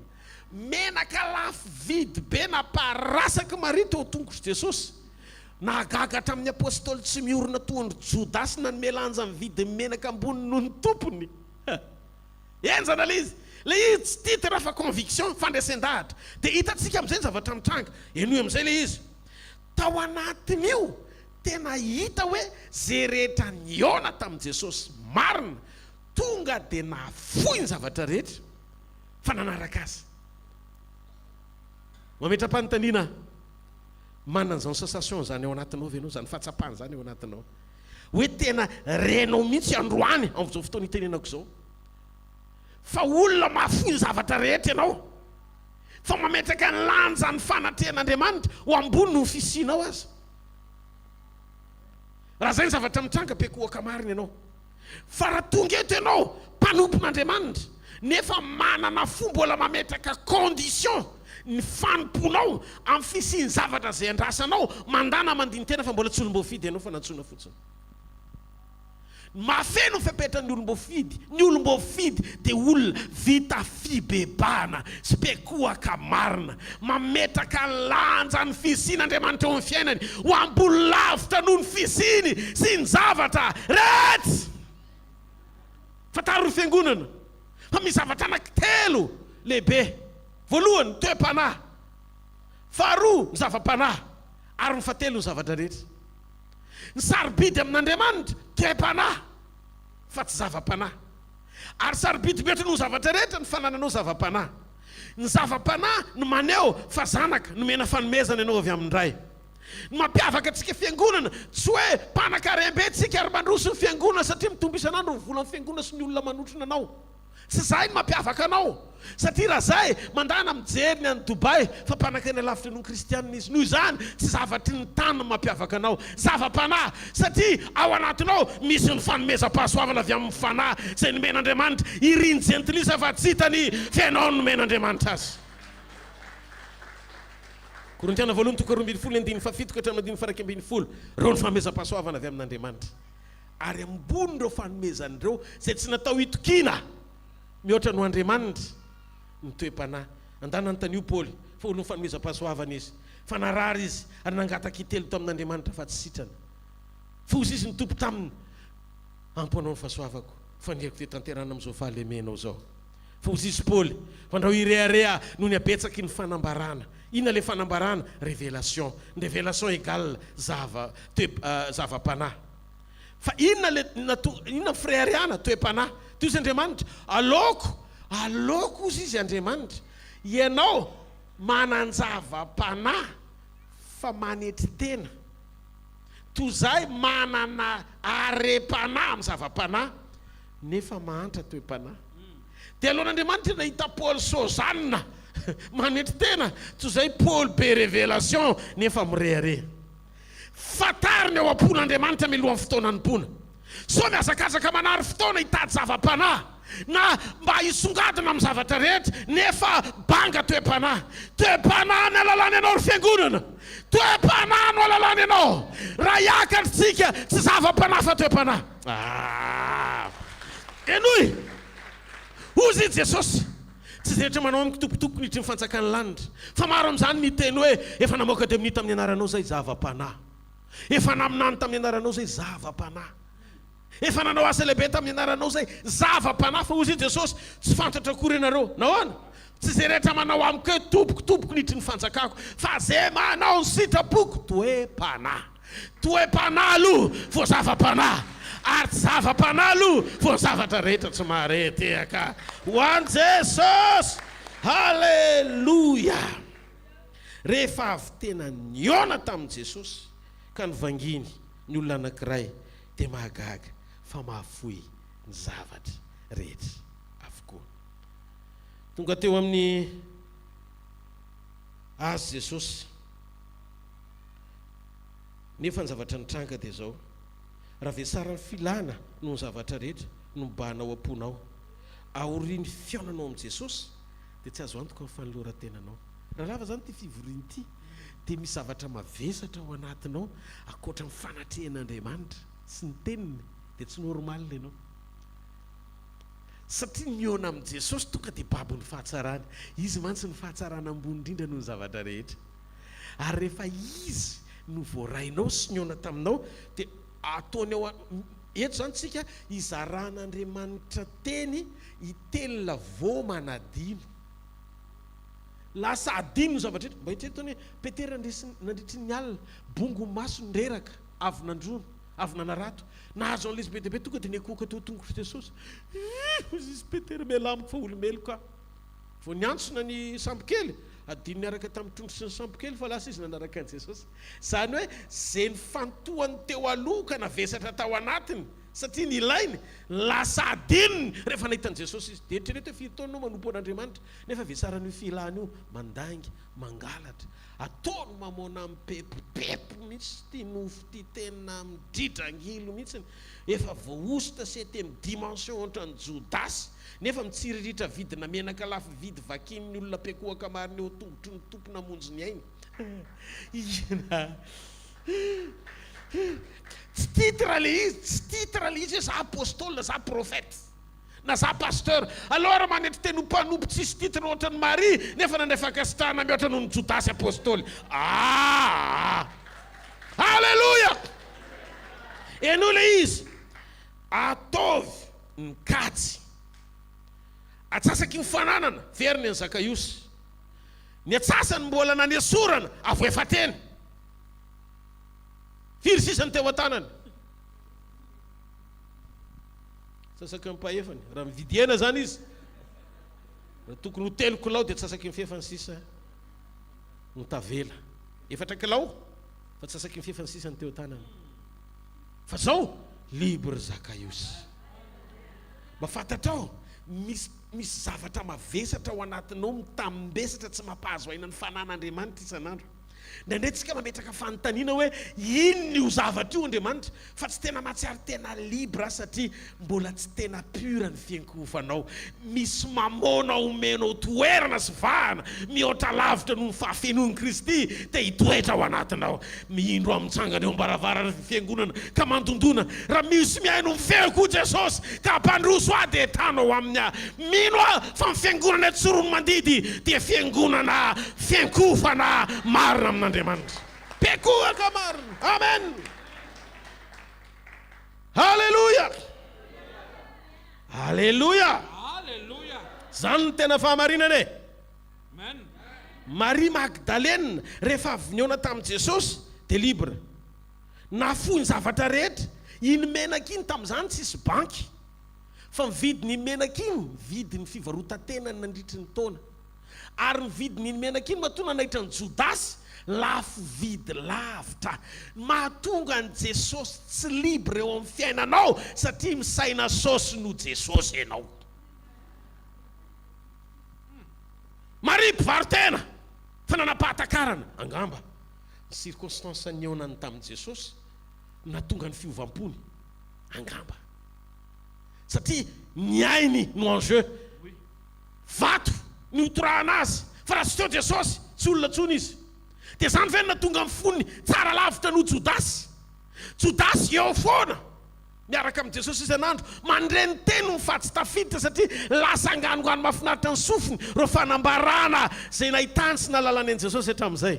menaka lafo vidy be namparasaky Maria teo an-tongotr'i Jesosy. Nahagaga hatramin'ny apostoly tsy miorina toa an-dry Jodasy nanome lanja ny vidin'ny menaka ambony noho ny tompony. Henjana ilay izy. Ilay izy tsy titre fa conviction, fandresen-dahatra. Dia hitantsika amin'izay ny zavatra mitranga. Henoy amin'izay ilay izy. Tao anatin'io, tena hita hoe izay rehetra nihaona tamin'i Jesosy marina, Tonga dia nahafoy ny zavatra rehetra fa nanaraka azy. Mametra-panontaniana aho, manana an'izany sensation izany ao anatinao ve ianao, izany fahatsapana izany ao anatinao? Hoe tena renao mihitsy androany amin'izao fotoana itenenako izao fa olona mahafoy ny zavatra rehetra ianao, fa mametraka ny lanjan'ny fanatrehan'Andriamanitra ho ambony noho ny fisianao aza. Raha izay ny zavatra mitranga, bekohoka marina ianao. Fa raha tonga eto ianao, mpanompon'Andriamanitra, nefa manana fo mbola mametraka condition ny fanompoanao amin'ny fisian'ny zavatra izay andrasanao, mandà na mandini-tena fa mbola tsy olom-boafidy ianao fa nantsoina fotsiny. Mahafeno ny fepetran'ny olom-boafidy. Ny olom-boafidy dia olona vita fibebahana sy mpiankohoka marina, mametraka ny lanjan'ny fisian'Andriamanitra eo amin'ny fiainany ho ambony lavitra noho ny fisiany sy ny zavatra rehetra. Fantaro ry fiangonana fa misy zavatra anankitelo lehibe, voalohany, ny toe-panahy, faharoa, ny zava-panahy, ary ny fahatelo, ny zavatra rehetra. Ny sarobidy amin'Andriamanitra, toe-panahy, fa tsy zava-panahy. Ary sarobidy mihoatra noho ny zavatra rehetra ny fanananao zava-panahy. Ny zava-panahy no maneho fa zanaka, nomena fanomezana ianao avy amin'ny Ray. Ny mampiavaka antsika fiangonana, tsy hoe mpanan-karem-be tsika ary mandroso ny fiangonana satria mitombo isan'andro ny volan'ny fiangonana sy ny olona manotrona anao. Tsy izay no mampiavaka anao. Satria raha izay, mandana mijery ny any Dubaï fa mpanankarena lavitra noho ny kristianina izy. Noho izany, tsy zavatry ny tany no mampiavaka anao. Zava-panahy. Satria ao anatinao misy ny fanomezam-pahasoavana avy amin'ny Fanahy izay nomen'Andriamanitra. Irin'ny jentilisa fa tsy hitany fa ianao no nomen'Andriamanitra azy. Korintiana voalohany toko 12 andininy fahafito ka hatramin'ny andininy faha-11. Ireo ny fanomezam-pahasoavana avy amin'Andriamanitra. Ary ambonin'ireo fanomezana ireo, izay tsy natao hitokiana mihoatra noho Andriamanitra, ny toe-panahy. Andana anontanio Paoly, fa olon'ny fanomezam-pahasoavana izy. Fa narary izy, ary nangataka intelo tamin'Andriamanitra fa tsy sitrana. Fa hozy izy ny Tompo taminy, Ampy ho anao ny fahasoavako. Faniriako dia tanterahina amin'izao fahalemenao izao. Fa hoy izy Paoly, Fandrao hirehareha noho ny habetsaky ny fanambarana. Inona ilay fanambarana? Révélation. Ny révélation égale zava, toe, zava-panahy. Fa inona ilay nato, inona ny fireharehana? Toe-panahy. Toy izy Andriamanitra, aleoko, aleoko hozy izy Andriamanitra, ianao manan-java-panahy fa manetry tena. Toy izay manana harem-panahy amin'ny zava-panahy nefa mahantra toe-panahy. Dia alohan'Andriamanitra nahita Paoly Sozanina manetry tena toy izay Paoly be révélation nefa mirehareha. Fantaro ny ao am-pon'Andriamanitra mialohan'ny fotoana hanompoana. Sao mihazakazaka manary fotoana hitady zava-panahy na mba hisongadina amin'ny zavatra rehetra nefa banga toe-panahy. Toe-panahy no alalany anao ry fiangonana. Toe-panahy no alalany anao. Raha hiakatra isika tsy zava-panahy fa toe-panahy. Ah! Henoy! Hozy i Jesosy, Tsy izay rehetra manao amiko Tompo Tompoko niditry ny fanjakan'ny lanitra. Fa maro amin'izany ny hiteny hoe, Efa namoaka demonia tamin'ny anaranao izay zava-panahy. Efa naminany tamin'ny anaranao izay zava-panahy. Efa nanao asa lehibe tamin'ny anaranao izay zava-panahy. Fa hozy i Jesosy, Tsy fantatro akory ianareo. Nahoana? Tsy izay rehetra manao amiko hoe, Tompoko, Tompoko, niditry ny fanjakako, fa izay manao ny sitrapoko, toe-panahy. Toe-panahy aloha vao zava-panahy, ary tsy zava-panahy aloha vao ny zavatra rehetra tsy mahare tehaka ho an'i Jesosy. Haleloia! Rehefa avy tena nihaona tamin'i Jesosy ka nivanginy ny olona anankiray dia mahagaga fa mahafoy ny zavatra rehetra avokoa. Tonga teo amin'ny Azy Jesosy. Nefa ny zavatra nitranga dia izao, raha vesaran'ny filana noho ny zavatra rehetra no mibahana ao am-ponao, aorian'ny fihaonanao amin'i Jesosy dia tsy azo antoka ny fanoloran-tenanao. Raha lava izany ity fivoriana ity, dia misy zavatra mavesatra ao anatinao ankoatra ny fanatrehan'Andriamanitra sy ny Teniny, dia tsy normal ianao. Satria nihaona amin'i Jesosy tonga dia babo ny fahatsarany. Izy mantsy no fahatsarana ambony indrindra noho ny zavatra rehetra. Ary rehefa Izy no voarainao sy nihaona taminao dia ataony ao Eto izany tsika izaran'Andriamanitra teny hitelina voa manadino. Lasa adino ny zavatra rehetra. Mba eritrereto anie, Petera nandresy nandritry ny alina, bongo maso nireraka, avy nandroana, avy nanarato. Nahazo an'ilay izy be dia be, tonga dia niankohoka teo an-tongotr'i Jesosy. Ih! Hoy izy, Petera, mialà amiko fa olo-meloka aho. Vao niantsona ny sambokely, adino niaraka tamin'ny trondro sy ny sambokely fa lasa izy nanaraka an'i Jesosy. Izany hoe, izay nifantohany teo aloha ka navesatra tao anatiny, satria nilainy, lasa adinony rehefa nahita an'i Jesosy izy. Dia eritrereto hoe firy taona ianao manompo an'Andriamanitra, nefa vesaran'io filana io, mandainga, mangalatra, ataony mamoana mipepopepo mihitsy ity nofo ity, tena midridrangilo mihitsy, efa voahosotra septième dimension ohatran'i Jodasy, nefa mitsiriritra vidina menaka lafo vidy vakian'ny olona mpiankohoka marina eo an-tongotry ny Tompo namonjy ny ainy. Inona? Tsy titre le izy, tsy titre le izy hoe za apostola, za prophète, na za pasteur. Aleo ary manetry teny ho mpanompo tsisy titre ohatran'i Maria nefa nandray fankasitrahana mihoatra noho ny Jodasy apostoly. Aa! Aleloia! Henoy le izy. Ataovy ny kajy. Atsasaky ny fananana, very ny an'i Zakaiosy. Ny atsasany mbola nanesorana avo efa-teny. Firy sisa ny teo an-tanany? Atsasaky ny mpahefany. Raha mividy hena izany izy, raha tokony ho telo kilao dia atsasaky ny fefany sisa no tavela. Efatra kilao fa atsasaky ny fefany sisa ny teo an-tanany. Fa zao, libre Zakaiosy. Mba fantatrao, misy misy zavatra mavesatra ao anatinao mitambesatra tsy mampahazo aina ny fanan'Andriamanitra isan'andro. Indraindray tsika mametraka fanontaniana hoe inona io zavatra io Andriamanitra fa tsy tena mahatsiaro tena libre aho satria mbola tsy tena pure ny fiankohofanao. Misy mamoana omenao toerana sy vahana mihoatra lavitra noho ny fahafenoan'i Kristy te hitoetra ao anatinao. Mihindro aho mitsangana eo am-baravaran'ny fiangonana ka mandondona. Raha misy mihaino ny feoko, hoy Jesosy, ka hampandroso ahy dia entano ao aminy aho. Mino aho fa ny fiangonana eto Tsiroanomandidy dia fiangonana fiankofana marina amin'Andriamanitra. Mpiankohoka marina. Amen. Haleloia. Aleloia! Zany no tena fahamarinana e! Maria Magdalena rehefa avy nihaona tamin'i Jesosy dia libre. Nafoy ny zavatra rehetra. Iny menaka iny tamin'izany tsisy banky. Fa ny vidin'iny menaka iny, vidin'ny fivarotan-tenany nandritry ny taona. Ary ny vidin'iny menaka iny matoa nanaitra an'i Jodasy, lafo vidy lavitra. Mahatonga an'i Jesosy tsy libre eo amin'ny fiainanao satria misaina saosy noho Jesosy ianao. Maria mpivaro-tena fa nanam-pahatakarana, angamba ny circonstance nihaonany tamin'i Jesosy no nahatonga ny fiovam-pony, angamba satria ny ainy no en jeu. Vato ny hotorahana azy, fa raha tsy teo Jesosy, tsy olona intsony izy. Dia izany ve no nahatonga ny fony tsara lavitra noho Jodasy? Jodasy eo foana miaraka amin'i Jesosy isan'andro, mandre ny teniny fa tsy tafiditra satria lasa anganongano mahafinaritra ny sofiny ireo fanambarana izay nahitany sy nahalalany an'i Jesosy hatramin'izay.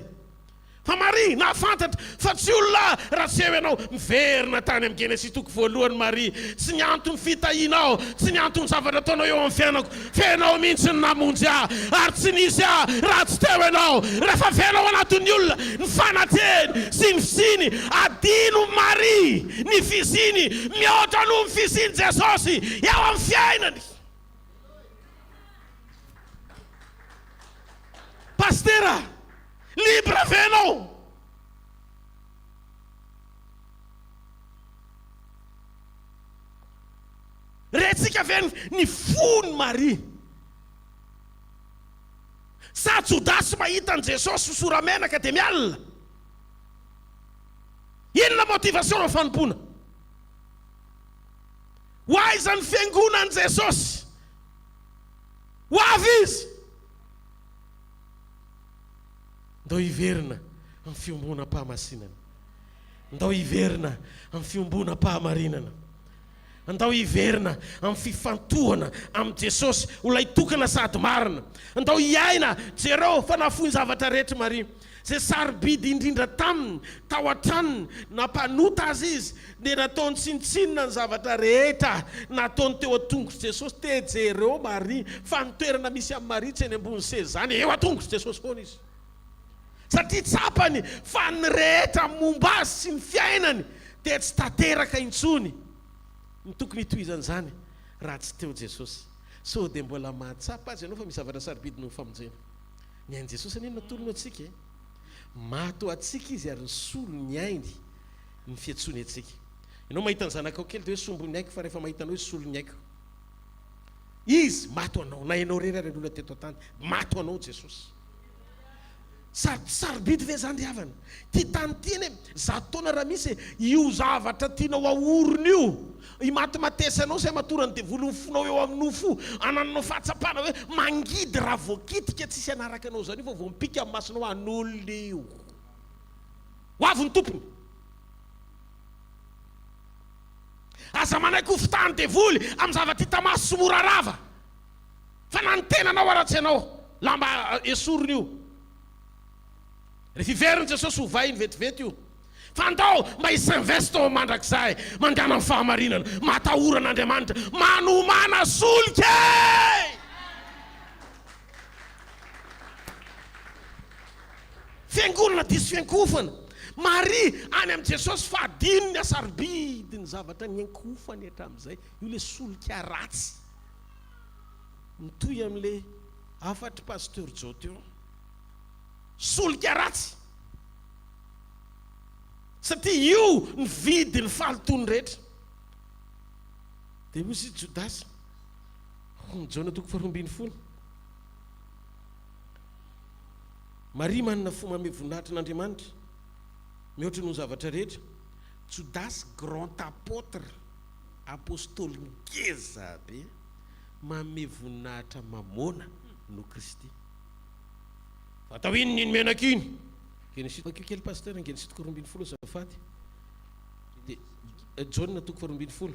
Fa Maria nahafantatra fa tsy olona raha tsy eo ianao. Miverina tany amin'ny Genesisy toko voalohany Maria. Tsy ny anton'ny fitahianao, tsy ny anton'ny zavatra ataonao eo amin'ny fiainako, fa ianao mihitsy no namonjy ahy, ary tsy nisy ahy raha tsy teo ianao. Rehefa avela ao anatin'ny olona ny fanatehiny sy ny fisiany, adino Maria ny fisiany mihoatra noho ny fisian'i Jesosy eo amin'ny fiainany. Pasitera! Libre ve ianao? Rentsika ve ny fon'i Maria? Sa Jodasy mahita an'i Jesosy hosora-menaka dia mialona? Inona motivation amin'ny fanompoana? Ho aiza ny fiangonan'i Jesosy? Ho avy Izy! Ndao hiverina amin'ny fiombonam-pahamasinana. Ndao hiverina amin'ny fiombonam-pahamarinana. Ndao hiverina amin'ny fifantohana amin'i Jesosy ho ilay tokana sady marina. Ndao hiaina, jereo fa nahafoy ny zavatra rehetra i Maria. Izay sarobidy indrindra taminy, tao an-tranony, na mpanota aza izy, dia nataony tsinontsinona ny zavatra rehetra nataony teo an-tongotr'i Jesosy. Te jereo Maria, fa ny toerana misy an'i Maria tsy eny ambony seza izany, eo an-tongotr'i Jesosy foana izy. Satria tsapany fa ny rehetra momba azy sy ny fiainany dia tsy tanteraka intsony ny tokony hitohizan'izany raha tsy teo Jesosy. Sao dia mbola mahatsapa aza ianao fa misy zavatra sarobidy noho ny famonjena? Ny ain'i Jesosy anie no natolony ho antsika e! Maty ho antsika Izy ary nisolo ny ainy ny fiantsoany antsika. Ianao mahita ny zanakao kely dia hoe sombin'ny aiko fa rehefa mahita anao izy solon'ny aiko. Izy maty ho anao, na ianao irery ary olona teto an-tany, maty ho anao Jesosy. Saro, sarobidy ve izany ry havana? Ity tany ity anie, zato taona raha misy e, io zavatra tianao ahorona io, imatimatesanao sy amatoran'ny devoly ny fonao eo amin'ny nofo io, anananao fahatsapana hoe mangidy raha voakitika tsisy hanaraka anao izany io fa vao mipika amin'ny masonao an'olona io. Ho avy ny tompony. Aza manaiky ho fitahan'ny devoly amin'ny zavatra hita maso sy mora rava. Fa na ny tenanao ara tsy ianao. Lamba esorina io. Rehefa hiverina Jesosy hovainy vetivety io. Fa andao mba hi-s'invest ao mandrakizay. Mandehana amin'ny fahamarinana. Matahora an'Andriamanitra. Manomàna solika e! Fiangonana diso fiankohofana. Maria any amin'i Jesosy fa adino ny hasarobidy ny zavatra niankohofany hatramin'izay. Io ilay solika ratsy. Mitohy amin'ilay hafatr'i Pasteur Joe teo. Solika ratsy. Satria io ny vidin'ny fahalotoany rehetra. Dia hoy izy Jodasy, Jaona toko faharoa ambinifolo. Maria manana fo manome voninahitra an'Andriamanitra mihoatra noho ny zavatra rehetra. Jodasy grand apôtre, apostoly ngeza be, manome voninahitra Mamôna noho Kristy. Fa atao inona iny menaka iny? Genesisy, vakio kely Pasteur, Genesisy toko 12 azafady. Dia Jaona toko faharoa ambinifolo.